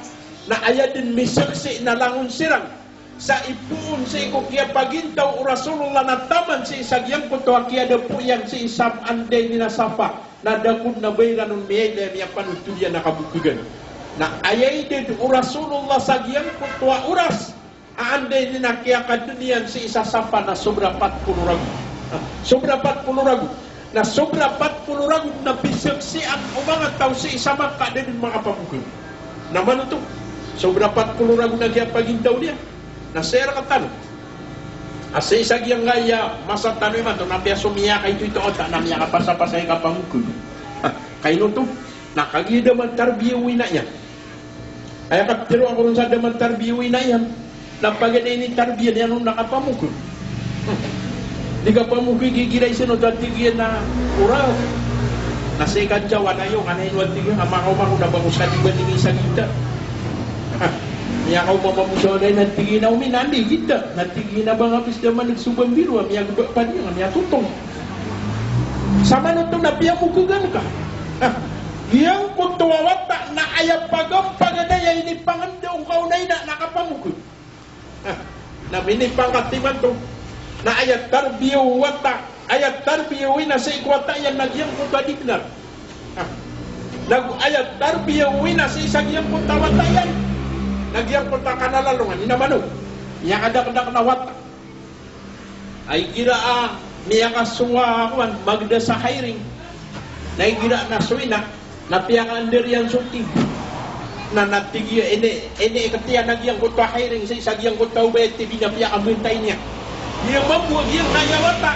na aya dn misaksi na langon siran sa ipoon sii ko kiyapagintaw o Rasulullah na taman sii sa giyangkoto a kiyadapo iyan sii sa anda ini na Safa, na da ko dn a ba iran on miyailay a miyapanothol iyan a kabokhagan. Na aya idad o Rasulullah sa giyangkoto a oras a anda ini na kiyakadn iyan sii sa Safa na sobra pat polo ragon. Ah, sobra pat polo ragon. Na sobra pat polo ragon na pisaksian o manga taw sii sa Makkah a da dn makapamokhag. Na manoto, sobra pat polo ragon a kiyapagintaw niyan. Na sii rktano a sii sa giyangkaya masa tano imanto na piya so miyakaitoito a wata na miyakapasapasay kapamokhag. Ah, ka ino oto? Na kagiya da matarbiya o ina iyan. Aya katharo ako ron sa da matarbiya o ina iyan na paganay ini tarbiya niyan on na kapamokhag. Di kapamokhag igira isa oto a tig iyan a oras. Na sii ka tiyawan ayo, ka na ino a tig iyan a makaoma ko na ba ko sa di ba tig iyan sa gita. Miyakaoma mambo sa oras na tig iyan a omi na andi gita. Na tig iyan a ba nga pis da maneg so bambiro a miyagba pad iyan a miyatotong. Samanoto na piyamokhagan ka. Ah, giyangkoto a wata na aya pagampaganay a inipangndao ngka on a ina na kapamokhag. Ah, na minipangkat imanto na aya tarbiya o wata, aya tarbiya o ina sii ko wata iyan na giyangkoto a di bnar. Ah, na go aya tarbiya o ina sii sa giyangkoto a wata iyan na giyangkoto a kanalalongan. Ina mano, miyakadakdakl a wata. Ay igira a miyakasowa a kowan, magda sa hiring. Na igira na so ina, Na piyakaandar iyan so T V. Na, na tig iyan, ini, ini katiyan a giyangkoto a hiring sii sa giyangkoto a obay a T V na piyakamantayin iyan. Giya mambo a giyangkaya wata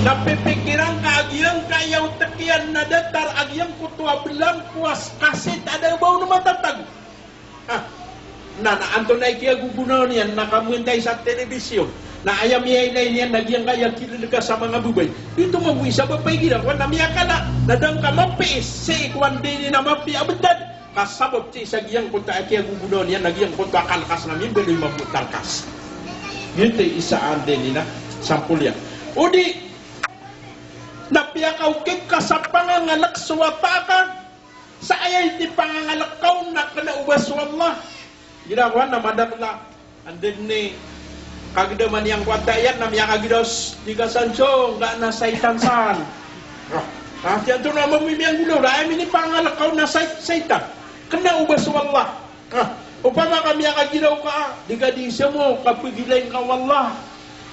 na pipikiran ka a giyangkaya otek iyan na datar a giyangkoto a belangkowa a kaset a da a ba on matatago. Ah, na, na antonaa i kiyagogonawan iyan na kamantay sa telebisyon. Na aya miyailay niyan na giyangkaya kileleka sa manga babay. Ito mambo i sabap a igira ko na miyakala na da ngka mapiis sii ko anda ini na mapiya a betad. Ka sabap sii sa giyangkoto a kiyagogonawan iyan na giyangkoto a kalkas na mimbaloy mambo a talkas. Giyoto i isa a anda ini na sampol iyan. O di na piyakaokit ka sa pangangalek so wata ka. Sa aya inipangangalek ka on na kena o ba so Allah. Igira ko na madakl a, and then ni, kagedaman iyan ko wata iyan na miyakagira, "Di ka san so, ngga na saitan san." Ah, ah, tiyan to na mambo i miyanggolaola, aya minipangangalek ka on na sai-, saitan. Kena o ba so Allah. Ah, opama ka miyakagiraw ka, di ka di semo, kapegilay ngka o Allah.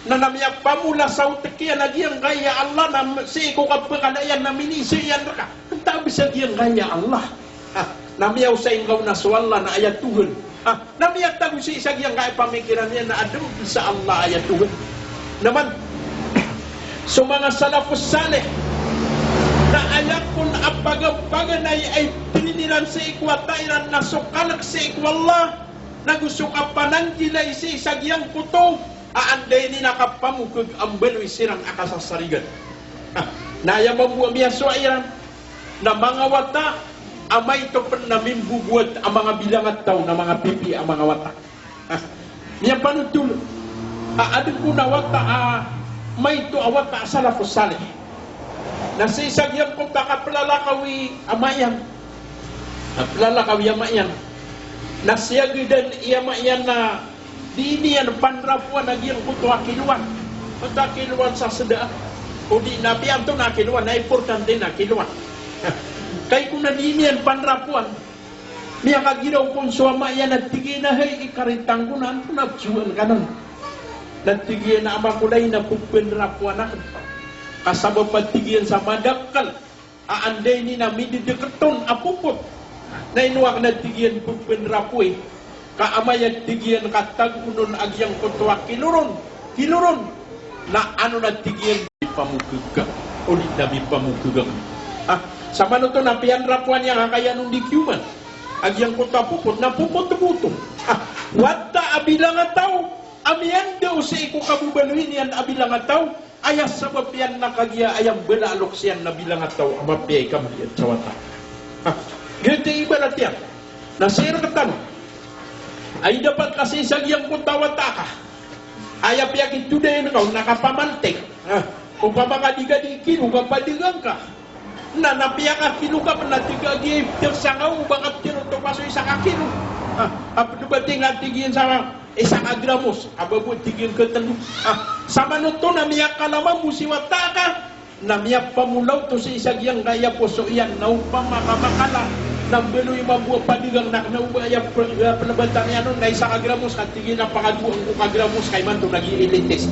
Na, na miyapamola sa otek iyan a giyangkaya Allah na m-, sii ko kapekala iyan na miniiza iyan reka. Antaa bes a giyangkaya Allah. Ah, na miyaosay ngka on a so Allah na aya Tuhan. Ah, na miyatago sii sa giyangkaya pamikiran iyan na adn bes a Allah aya Tuhan. Na man, so manga salafus salih, na aya kon a paganpaganay a ipirin iran sii ko wata iran na so kalek sii ko Allah, nago so kapananggilai sii sa giyangkoto a anda ini na kapamokeg a mbaloy siran a kasasarigan. Ah, na aya mambo a miyasowa iran na manga wata a maito pen na mimbobowat a manga bilangataw na manga pipiya a manga wata. Ah, miyapanotol a adn kon a wata a maito a wata a salafus salih. Na sii sa giyangkoto a kaplalakaw i ama iyan. Kaplalakaw i ama iyan. Na siyagedan i ama iyan na di niyan panrapowan a giyangkoto a kilowan. Oto a kilowan sa sedaa. O di na piyanto na kilowan, na importante na kilowan. Kay ko na di niyan panrapowan. Miyakagiraw kon so ama iyan a tig iyan a, "Hay, ikaritan ko na, antonaa bes on kanan?" Na tig iyan a, "Ama ko lay, na pepanrapowan aken. Ka sabap a tig iyan sa madakl a anda ini na midedeket on a popot. Na ino aken a tig iyan pepanrapowi. Ka amay a tig iyan ka tagoon on a giyangkoto a kilo ron, kilo ron, na ano na tig iyan, mipamokeg ka, o di na mipamokeg aken." Ah, samanoto na piyanrapowan iyan ka kaya on di kiyoman a giyangkoto a popot, na popot boto. Ah, wata a bilangataw a miyandaw sii ko kababaloy niyan a bilangataw, aya sabap iyan na kagiya aya mbala a loks iyan na bilangataw a mapiya i kambiyan sa wata. Ha, giyoto i ibarat iyan. Na sii rektano a idapat ka sii sa giyangkoto a wata ka, aya piyakitodayan ka on na kapamaltik. Ha, opama ka di ka di kilo ka padagang ka. Na, na piyakakilo ka pen na tig ka a giya i pitharo sangka o ba ka pitharo oto ka so isa ka kilo. Ha, a ped o ba tig a tig iyan sa isa ka gramos, a ba bo tig iyan ka telo. Ah, samanoto na miyakala mambo si wata ka, na miyapamola oto sii sa giyangkaya poso iyan, na opama ka makala na mbaloy mambo a padagang na kena o ba aya pe-, aya pelebatan iyan on na isa ka gramos, ka tig iyan a pakadowaan ko ka gramos, ka imanto na giya i latest.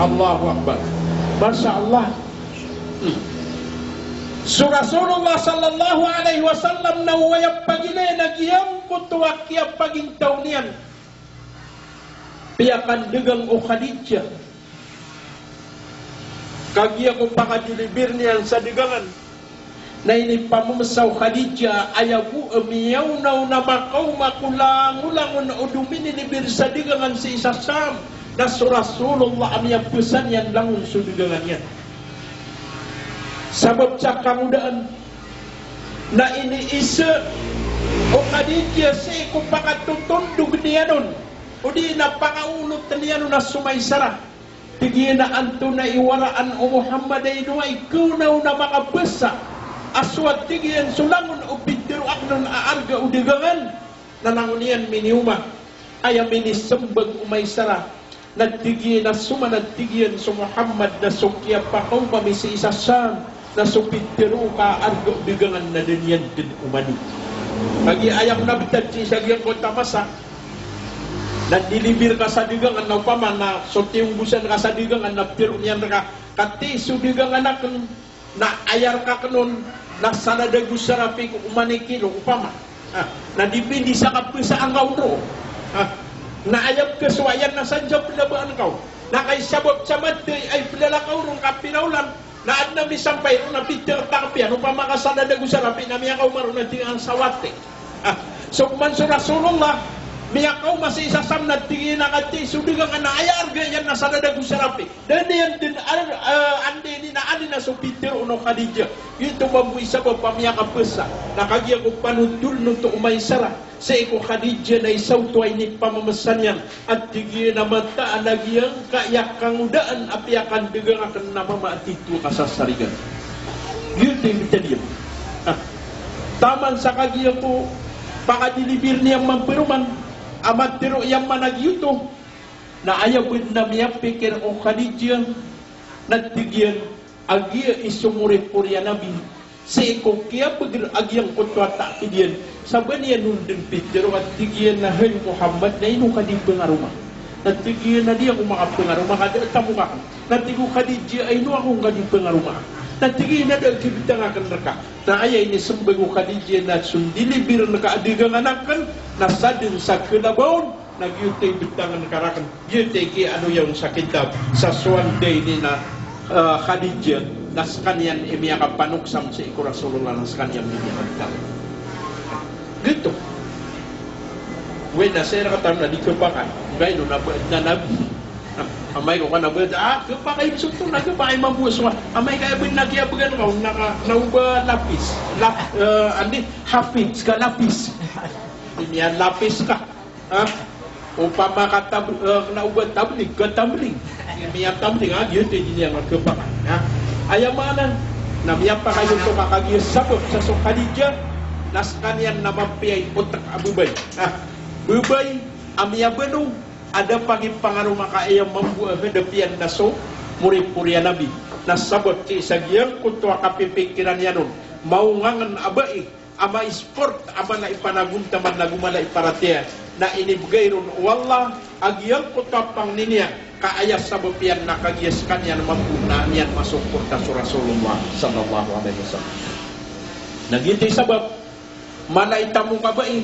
Allahu Akbar. Masha Allah. Hmm. So Rasulullah sallallahu alaihi wasallam na aya pagilayn a giyangkoto a kiyapagintaw niyan. Piyakandagang o Khadijah. Kagiya ko pakadilibir niyan sa dagangan, na inipamemesa o Khadijah, aya bo a miyaonaona makaoma ko langolangon o dominilibir sa dagangan sii sa Sham, na so Rasulullah a miyapesan iyan langon so dagangan iyan. Sabap sa kangodaan na iniisa o Khadijah sii ko pakatotondog niyan on, odi na pakaonot niyan on a so Maisarah. Tig iyan a antonaa i waraan o Muhammad a ino a ikaonaona makabasa a so a tig iyan so langon o pitharo aken on a arga o dagangan. Na langon iyan minioma. Aya minisembag o Maisarah na tig iyan a so man a tig iyan so Muhammad na so kiyapakaoma mi sii sa Sham, na so pitharo ka a arga o dagangan na da niyan den omani. Kagiya aya ko na betad sii sa giyangkoto a masa na dilibir ka sa dagangan na opama na so tiyonggosan ka sa dagangan na pitharo niyan reka, kati so dagangan aken na aya reka ken on, Na saladago sarapi ko oman i kilo opama. Ah, na dipindi sa kabasa angka on roo. Ah, na aya pkhasowa iyan na sadn sa plabaan ka on. Na kay sabap sa mathay ay plala ka on roo ka pira olan. Na adn a misampay roo na pitharo ta ka piya, opama ka saladago sarapi na miyakaoma roo na tig iyan sa wati. Ah, so koman so Rasulullah, miyakaoma sii sa Sam na tig iyan a katii so dagang ka na aya arga iyan na saladago sarapi. Da niyan dn ar-, ah, anda ini na anda ini na so pitharo o Khadijah. Giyoto mambo i sabap a miyakabasa. Na kagiya ko panotol oto o Maisarah sii ko Khadijah na isa oto a inipamamasa niyan. A tig iyan a mataan a giyangkaya kangodaan a piyakandagang akn na mama a titho a kasasarigan. Giyoto i btad iyan. Ah. Taman sa kagiya ko pakadilibir niyan man paroman a matharo iyan man a giyoto. Na aya bo dn a miyapikir o Khadijah na tig iyan a giya i somoripor iyan a Nabi sii ko kiyabagr a giyangkoto a taakid iyan. Sa ba niyan on dn pitharo a tig iyan a hay Muhammad, na ino ka di pangaroma? Na tig iyan a di ako makapangaroma ka da a tamok akn. Na tig o Khadijah a ino ako ngka di pangaroma? Na tig iyan a da a kibtang akn rka. Na aya inismbag o Khadijah na so ndilibirn ka a dagangan akn na sadn sa kalabaw on. Na giyoto i btangn ka rakn, giyoto i kiyaaloya on sa kitab, sa so anda ini na, eh, Khadijah, na skaniyan i miyakapanoksam sii ko Rasulullah, na skaniyan i miyakabtang. Giyoto. Wai na sii rktano na di khapakay. Nggaino na ba adn a Nabi. Amay ko kna ba, ah, khapakay so oto na khapakay mambo so. Amay ka aya bo na kiyabgan ka, na ka, na o ba lapis. Lap-, eh, andi, hafiz ka lapis. Di miyalapis ka. Ha? Opama ka tab-, eh, kna o ba tablig, ka tablig. Miyatablig, ha? Giyoto i di niyan khapakay, ha? Aya maana, na miyapakay oto ka kagiya sabap sa so Khadijah, na skaniyan na mapiya i otak a babay. Ha? Babay a miyabaloy a da pakipangaroma ka aya mambo a hadap iyan na so moripor iyan a Nabi. Na sabap sii sa giyangkoto a kapipikiran iyan on, maongangn a bai a ma-sport a mala i panagontaman ago mala i paratiyaya, na inibgay ron o Allah a giyangkoto a pangni niyan, ka aya sabap iyan na kagiya skaniyan mambo na niyan masoporta so Rasulullah sallallahu alaihi wasallam. Na giyoto i sabap, mala i tamok a bai,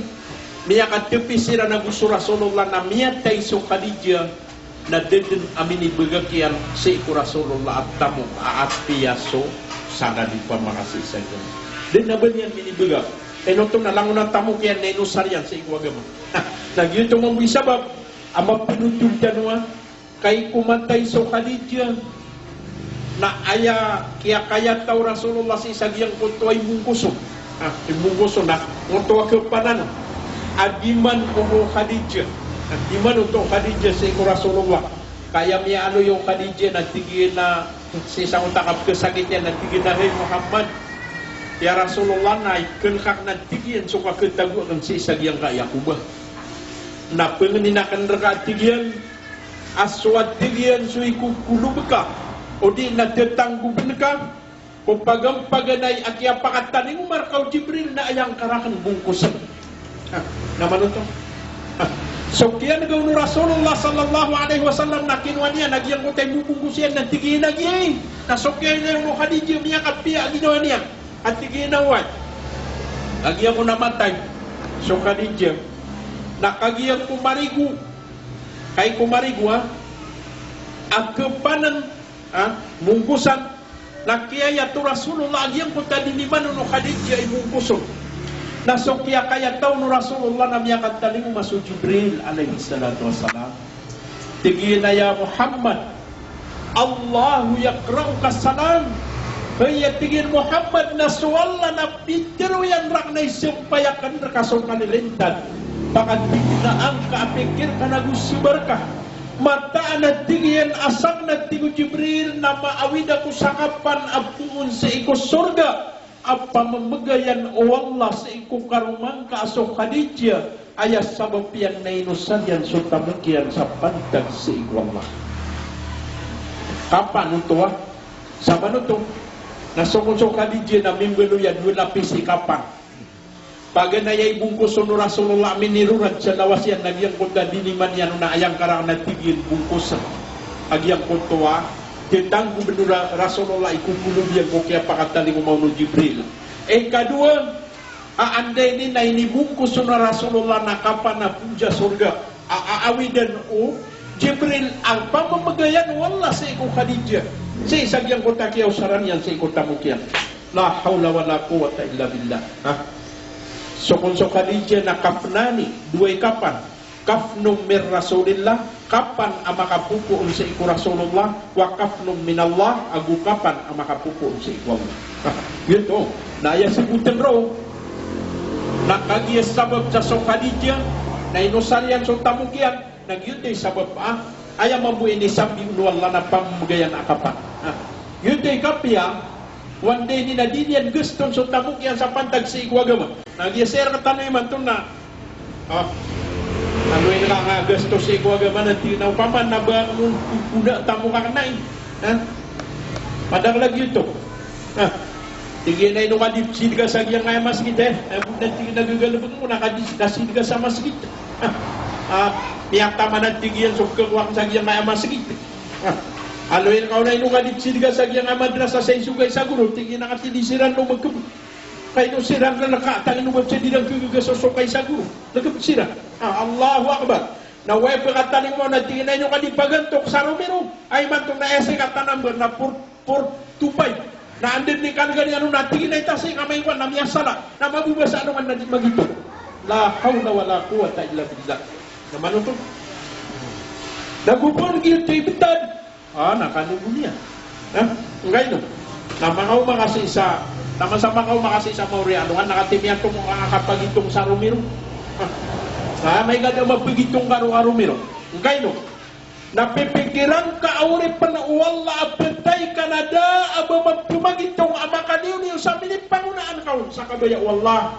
miyakatpi siran ago so Rasulullah na miyatay so Khadijah, na da dn a minibagak iyan sii ko Rasulullah a tamok a apiya so sanad i pamakasii sa agama. Da dn a ba niyan minibagak. Ino oto na langon a tamok iyan na inosar iyan sii ko agama. Na giyoto mambo i sabap a mapnothol tano a, kay ko matay so Khadijah, na aya kiyakayata o Rasulullah sii sa giyangkoto a imbongkoson. Ah, imbongkoson na, oto a kapanan. A di man oto o Khadijah. Ah, di man oto o Khadijah sii ko Rasulullah. Ka aya miyaaloy o Khadijah na tig iyan a, sii sa oto a kapkhasakit iyan na tig iyan a, hay Muhammad, ya Rasulullah, na ikn ka na tig iyan so kakatago akn sii sa giyangkaya kobor. Na pangnin akn rka a tig iyan, a so a tig iyan so ikokolob ka, odi na tatanggob ka ko pagampaganay a kiyapakatalingoma rka o Jibril na aya ngka rakn bongkosn. Ah, na mano oto? Ah, so kiyanega on o Rasulullah sallallahu alaihi wasallam na kinowa niyan a giyangkoto a imbobongkos iyan na tig iyan a giyai. Na so kiyanega on o Khadijah miyakapiya a ginawa niyan. A tig iyan a oway, kagiya ko na matay so Khadijah, na kagiya ko marigo, kay ko marigo, ha, a kapanan, ha, bongkosan, na kiyayat o Rasulullah a giyangkoto a diniman on o Khadijah i bongkos on. Na so kiyakayata on o Rasulullah na miyakatalingoma so Jibril alayhis salatu wassalam. Tig iyan a, "Ya Muhammad, Allahu yaqra'uka salam." Hay, a tig iyan, Muhammad, na so Allah na pitharo iyan rakn a isampay akn rka so kalilintad. Pakatigna angka a pikir ka nago sabar ka. Mataan a tig iyan a sakn a tig o Jibril na maawid ako sa kapan a poon sii ko sorga a pamamagayan o Allah sii ko karoma ngka a so Khadijah, aya sabap iyan na inosar iyan so tamok iyan sa pantag sii ko Allah. Kapan oto, ah? Saban oto na so kon so Khadijah na mimbaloy a dowa lapis i kapan. Paganay a ibongkos on o Rasulullah, minirorad sa lawas iyan na giyangkoto a diniman iyan on na aya ngka rakn a tig iyan bongkosn. A giyangkoto a tatanggob on o Ra-, Rasulullah i kokolob iyan ko kiyapakatalingoma on o Jibril. Ikadowa, a anda ini na inibongkos o Rasulullah na kapan a phoon sa sorga a, a, awidan o Jibril a pamamagayan o Allah sii ko Khadijah, sii sa giyangkoto a kiyaosaran iyan sii ko tamok iyan. La hawla wala quwwata illa billah. Ha? So kon so Khadijah na kapnani, dowa i kapan. Kafnun min Rasulillah, kapan a makapopoon sii ko Rasulullah, wa kafnun minallah, ago kapan a makapopoon sii ko Allah. Ha, giyoto. Na aya sabotn roo na kagiya sabap sa so Khadijah na inosar iyan so tamok iyan, na giyoto i sabap a aya mambo inisambi o Allah na pamamagayan a kapan. Ha, giyoto i kapiya, o anda ini na di niyan gaston so tamok iyan sa pantag sii ko agama. Na giya sii rktano imanto na Ah, ano ini ka nga gasto sii ko agama na tig iyan a opama na ba nggon ko na tamok akn ai. Ha? Madakl a giyoto. Ha? Tig iyan a ino ka di sidka sa giyangkaya masgit, eh. Eh, na tig iyan a gagalbk mo na ka di ka sidka sa masgit. Ha? Ah, miyataman a tig iyan so khakowa akn sa giyangkaya masgit. Ha? Aloy ka on a ino ka di sidka sa giyangkaya madrasa sa isoka i sagoro, tig iyan a ka di siran o magkb Ka ino siran na laka, ta ino ba siran di ran khagaga so soka i sagoro. Lagp siran. Ah, Allahu Akbar. Na oway pkatalingoma on a tig iyan a ino ka di pagantok sa romiro. Ay imanto na ese ka tanambar na por, por tupay. Na anda dn i kan'gan iyan on a tig iyan a ita sii ka maikowan na miyasala. Na mababa sa alongan na di magito. La hawla wala quwwata illa billah. Na manoto. Na go pn giyoto i btad. Ah, na kano bo niyan. Ha? Ngkaino? Na makaoma ka sii sa, na masa makaoma ka sii sa maori a alongan, na katii miyanto mo ka kapagitong sa romiro. Ha? Na amay ka da mapagitong ka roo a romiro. Ngkaino? Na pipikiran ka a oripn o Allah a ptay ka na da a ba mapmagitong a makaliyoliyo sa minipangonaan ka on sa kabaya o Allah.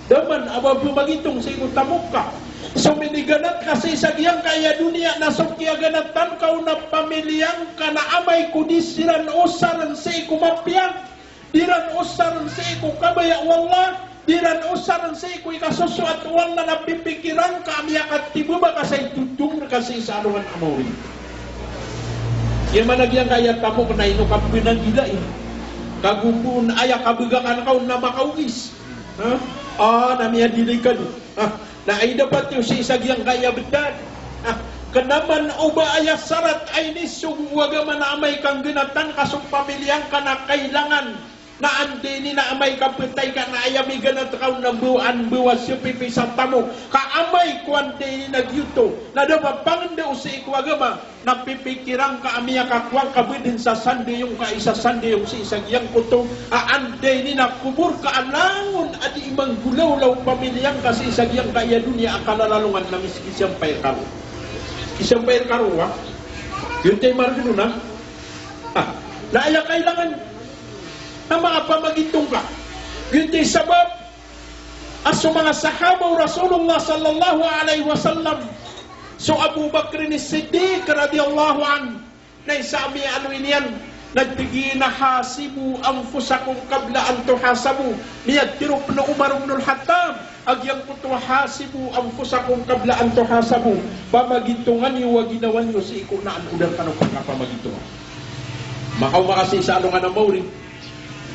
Da man a ba pmagitong sii ko tamok ka. So miniganat ka sii sa giyangkaya doniya na so kiyaganatan ka on na pamiliya ngka na amay ko di siran osarn sii ko mapiya, di ran osarn sii ko kabaya o Allah, di ran osarn sii ko ikasosoat o Allah na pipikiran ka a miyakatibaba ka sa itotong rka sii sa alongan a maori. Aya maana giyangkaya tamok na ino ka pnanggilai. Kago pn aya kabagakan ka on na makaogis. Ha? Ah, na miyadelikado. Ha? Na ay dapat iyo sii sa giyangkaya btad. Ha? Kna man o ba aya sarat a inisogo o agama na amay ka nggnatan ka so pamiliya ngka na kailangan na anda ini na amay ka ptay ka na aya miganat ka on na mbawaan mbawa sa pipi sa tamok. Ka amay ko anda ini na giyoto na da ba pangndao sii ko agama. Na pipikiran ka a miyakakowa ka ba dn sa sandayong ka isasandayong sii sa giyangkoto a anda ini na kobor ka a langon a dii manggolawla o pamiliya ngka sii sa giyangkaya doniya a kalalalongan na miski sampay rka roo. Miski sampay rka roo, ha? Giyoto i margn on, ha? Ah, na aya kailangan na makapamagitong ka. Giyoto i sabap a so manga sahaba o Rasulullah sallallahu alaihi wasallam, so Abu Bakr As-Siddiq radhiyallahu anhu, na isa a miyaaloy niyan, na tig iyan a, "Hasibu anfusakum qabla an tuhasabu." Miyatharo pn o Umar ibn al-Khattab a giyangkoto a, "Hasibu anfusakum qabla an tuhasabu." Pamagitonga niyo a ginawa niyo sii ko naan o da rkano pkapamagitonga. Makaoma ka sii sa alongan a maori,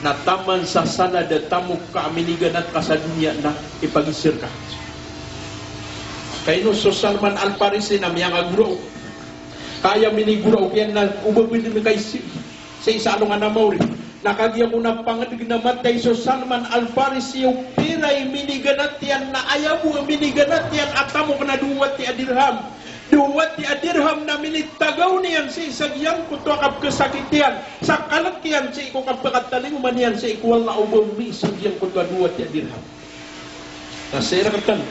na taman sa salad a tamok ka a miniganat ka sa doniya na ipagisir ka. Kaino so Salman Al-Farisi na miyangagoraok. Ka aya minigoraok iyan na o ba pwede mikaisi sii sa alongan a maori. Na kagiya ko na pangdg na matay so Salman Al-Farisi o pira i miniganat iyan na aya bo a miniganat iyan a tamok na dowa tiya dirham. Dowa tiya dirham na minitagaw niyan sii sa giyangkoto a kapkhasakit iyan, sa kalk iyan sii ko kapakatalingoma niyan sii ko Allah o ba mii sa giyangkoto a dowa tiya dirham. Na sii rktano,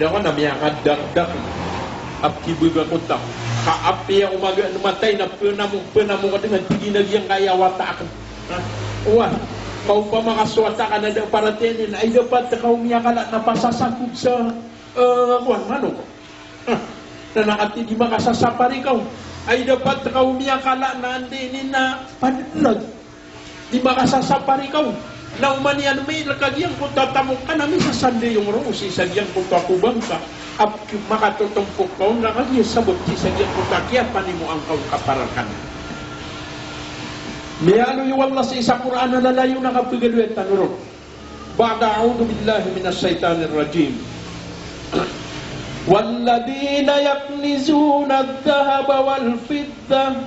da ko na miyakadakdak a kibaga ko ta. Ka apiya o maga na matay na pnamok, pnamok ka dn a tig iyan a giyangkaya wata akn. Ha? Oway, ka opama ka so wata ka na da paratiyaya niyan, ay dapat ka o miyakala na pasasakog sa, eh, kowan, manok. Na, na katii di makasasapar i kaw. Ay dapat ka o miyakala na anda ini na padlag. Di makasasapar i kaw. Na oman iyan mailk a giyangkoto a tamok ka na misasandayong roo sii sa giyangkoto a kobang ka. A makatotompok ka on na kagiya sabap sii sa giyangkoto a kiyapanimoan ka on ka para rkaniyan. Miyaaloy o Allah sii sa Qur'an a lalayon a kapagaloya tano ron. Ba'da a'udhu billahi minash shaitanir rajim. Walladhina yaknizuna adh-dhahaba wal fiddah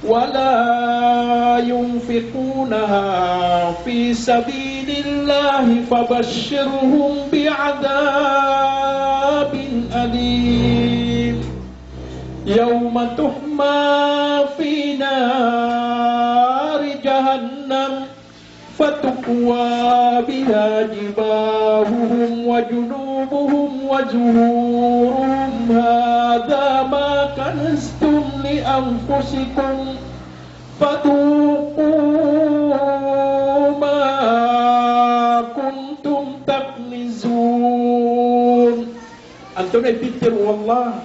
wa la yunfiqunaha fi sabilillahi fabashshirhum bi'adhabin alim. Yawma tuhma fi nari jahannam fatukwa biha jibahuhum wa junubuhum wa zuhuruhum, hadha ma kanaztum li anfusikum fadhuqu ma kuntum taknizun. Antonaa i pitharo o Allah?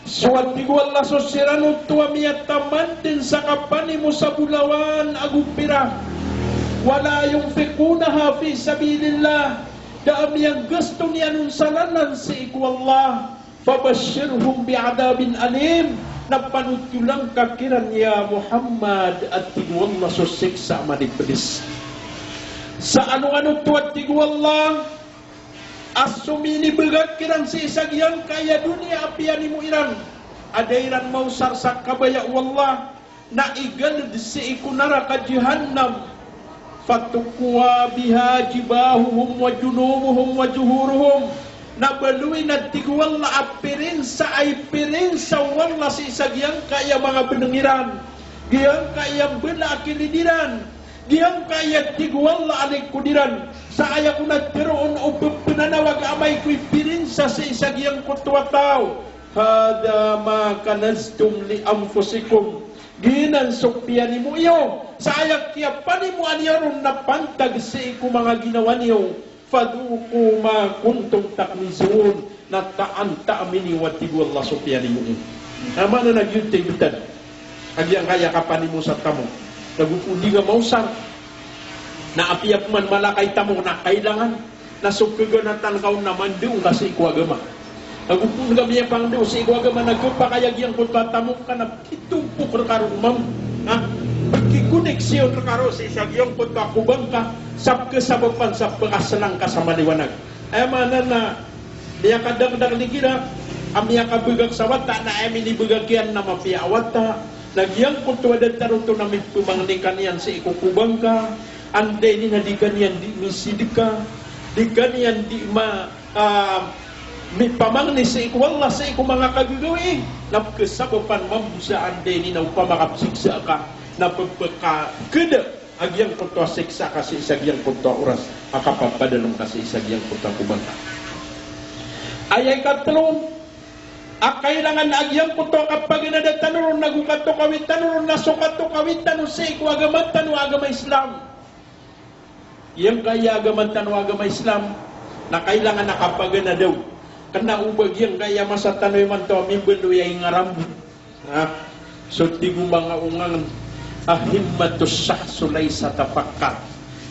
So, a tig o Allah, so siran oto a miyataman dn sa kapanimo sa bolawan ago pira. Wa la yunfiqunaha fi sabilillah. Da a miyanggasto niyan on sa lalan sii ko Allah. Fabashshirhum bi'adhabin alim. Na panotolan ka kiran ya Muhammad, a tig o Allah, so siksa a manipds. Sa alongan oto, a tig o Allah, a so minibgay kiran sii sa giyangkaya doniya a piyanimo iran a da iran maosar sa kabaya o Allah, na igald sii ko naraka jahannam. Fatukwa biha jibahuhum wa junubuhum wa zuhuruhum. Na baloy, na tig o Allah, a pirinsa a ipirinsa o Allah sii sa giyangkaya manga bnng iran, giyangkaya mbala a kilid iran, giyangkaya, tig o Allah, a likod iran. Sa aya kon a tharoon o pphananawag a amay ko ipirinsa sii sa giyangkoto a taw, hadha ma kanaztum li anfusikum. Giyanan so piyanimo iyo. Sa aya kiyapanimoa niyo ron na pantag sii ko manga ginawa niyo. Fadhuqu ma kuntum taknizun. Na taan, taami niyo, a tig o Allah, so piyanimo iyo. Na maana na giyoto i btad a giyangkaya kapanimo sa tamok. Nago pn di nga maosar. Na apiya pman mala ka i tamok na kailangan na so kaganatan ka on na mandaong ka sii ko agama. Nago pn ka miyapangndao sii ko agama na khapakay a giyangkoto a tamok ka na pkitompok rka ron, mam, ha? Pkikoneksiyon rka ron sii sa giyangkoto a kobang ka, sa pkhasabapan sa pkhasenang ka sa maliwanag. Aya maana na miyakadakdakl igira a miyakabgak sa wata na aya minibgak iyan na mapiya a wata. Na giyangkoto a datar oto na mipmangni ka niyan sii ko kobang ka, anday ini na di ka niyan di misidka, di ka niyan di ma, ah, mipamangni sii ko Allah sii ko manga kagagawii, na pkhasabapan mambo sa anday ini na opama ka psiksa ka, na pphakakada a giyangkoto a siksa ka sii sa giyangkoto a oras a kapapadalm ka sii sa giyangkoto a kobang ka. Aya ikatlo a kailangan a giyangkoto a kapaganada tano ron ago katokawi tano ron na so katokawi tano sii ko agama tano a agama Islam. Giyangkaya agama tano a agama Islam na kailangan a kapaganada on. Kna o ba giyangkaya masa tano imanto a mimbaloy a ingarambo. Ha? So tig o manga ongangen a himmatus shakhsi laysa tafakkar.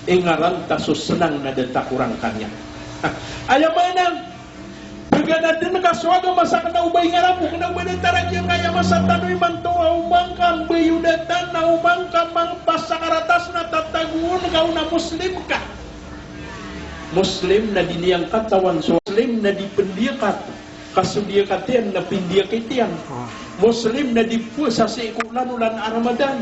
Ingaranta so senang na da ta korang kaniyan. Ha? Aya maana, paganaden ka so agama sa kna o ba ingarambo, kna o ba datar a giyangkaya masa tano imanto a omangka mbayoda tana, omangka mangpas sa karatas na tatagoon ka on a Muslim ka. Muslim na di niyan katawan so Muslim na di pndiyakat. Ka so diyakat iyan na pindiyakit iyan. Muslim na di powasa sii ko olan-olan a Ramadan.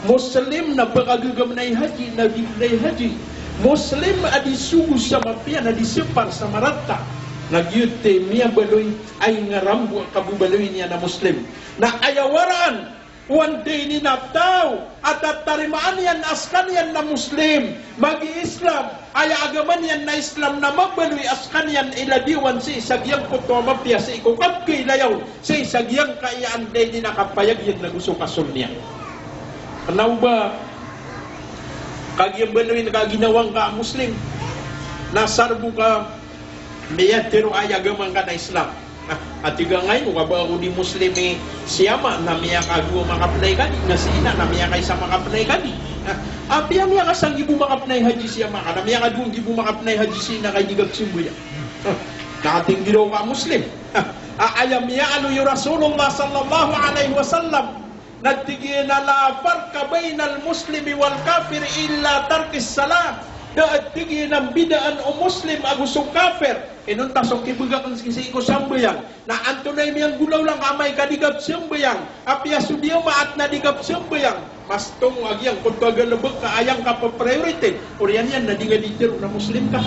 Muslim na pkagagamnay haji na di pnay haji. Muslim a di sogo sa mapiya na di separ sa marata. Na giyoto i miyabaloy a ingarambo a kababaloy niyan a Muslim. Na aya waraan o anday ini na taw a tatarimaan iyan a skaniyan na Muslim, magi-Islam, aya agama niyan na Islam na mabaloy a skaniyan i ladiyawan sii sa giyangkoto a mapiya sii ko kapkhailaya on sii sa giyangkaya anday ini na kapayag iyan nago so kasol niyan. Kna o ba kagiya mbaloyin ka a ginawa ngka a Muslim na sarbo ka miyatharo a aya agama ngka na Islam. Ah, a tig a ngka ino ka ba ako di Muslim i si ama na miyakadowa makapnay ka di, na si ina na miyakaisa makapnay ka di. Ah, apiya miyakasanggibo makapnay haji si ama ka, na miyakadowa nggibo makapnay haji si ina ka i di ka pzambayang. Ah, na katharo ka a Muslim. Ah, a aya miyaaloy o Rasulullah sallallahu alaihi wasallam Na tig iyan a la farqa baynal muslimi wal kafir illa tarkis salah. Da a tig iyan a mbidaan o Muslim ago so kafir, inonta so kibagak sii ko sambayang. Na antonaa i miyanggolawla ngka amay ka di ka pzambayang, apiya so di a maat na di ka pzambayang, mas tomo a giyangkoto a galebek ka aya ngka pa-priority. Oriyan iyan na di ngka di tharoon a Muslim ka.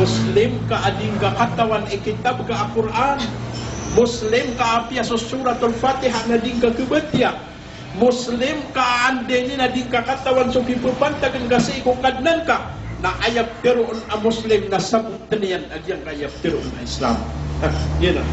Muslim ka a di ngka katawan i kitab ka a Qur'an. Muslim ka a apiya so Suratul Fatiha na di ngka kabatiya. Muslim ka a anda ini na di ngka katawan so kipepantagan ka sii ko Kadnan ka, na aya ptharoon a Muslim na saboten iyan a giyangkaya ptharoon a Islam. Ah, giyanan.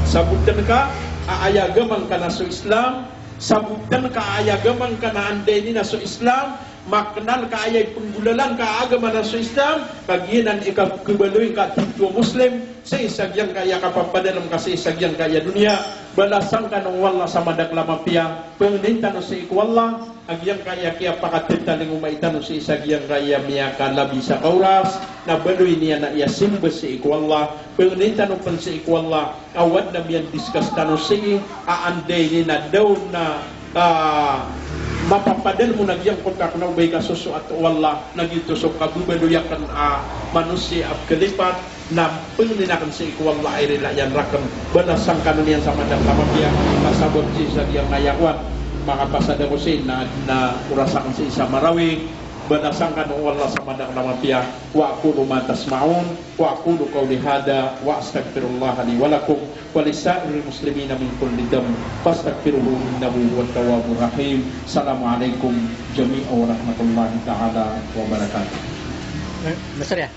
Saboten ka a aya agama ngka na so Islam, saboten ka a aya agama ngka na anda ini na so Islam, makenal ka aya ipenggolalan ka a agama na so Islam, ka giyanan i kapekhabaloy ngka titho a Muslim, sii sa giyangkaya kapapadalem ka sii sa giyangkaya doniya, balasan kano o Allah sa madakl a mapiya, pangnin tano sii ko Allah, a giyangkaya kiyapakatetalingoma i tano sii sa giyangkaya miyakalabi sa kaoras, na baloy niyan a iya simba sii ko Allah, pangnin tano pen sii ko Allah, a wad na miyandiskas tano sii, a anda ini na da on na, ah, mapapadalem on a giyangkoto a kena o ba i kasosoat o Allah, na giyoto so kababaloy aken a manosiya a pekalipat, na pangnin aken sii ko Allah a irila iyan raken, balasan kano niyan sa madakl a mapiya, ka sabap sii sa giyangkaya kowan, makapasad ako sii na, na oras aken sii sa Marawi, balasan kano o Allah sa madakl a mapiya. Wa aqulu ma tasma'un, wa aqulu qawli hadha, wa astaghfirullaha li wa lakum, wa lisa'iril muslimina min kulli dhanb, fastaghfiruhu innahu huwat tawwabur rahim. Assalamu alaikum jami'an wa rahmatullahi ta'ala wa barakatuh. Eh, besar ya?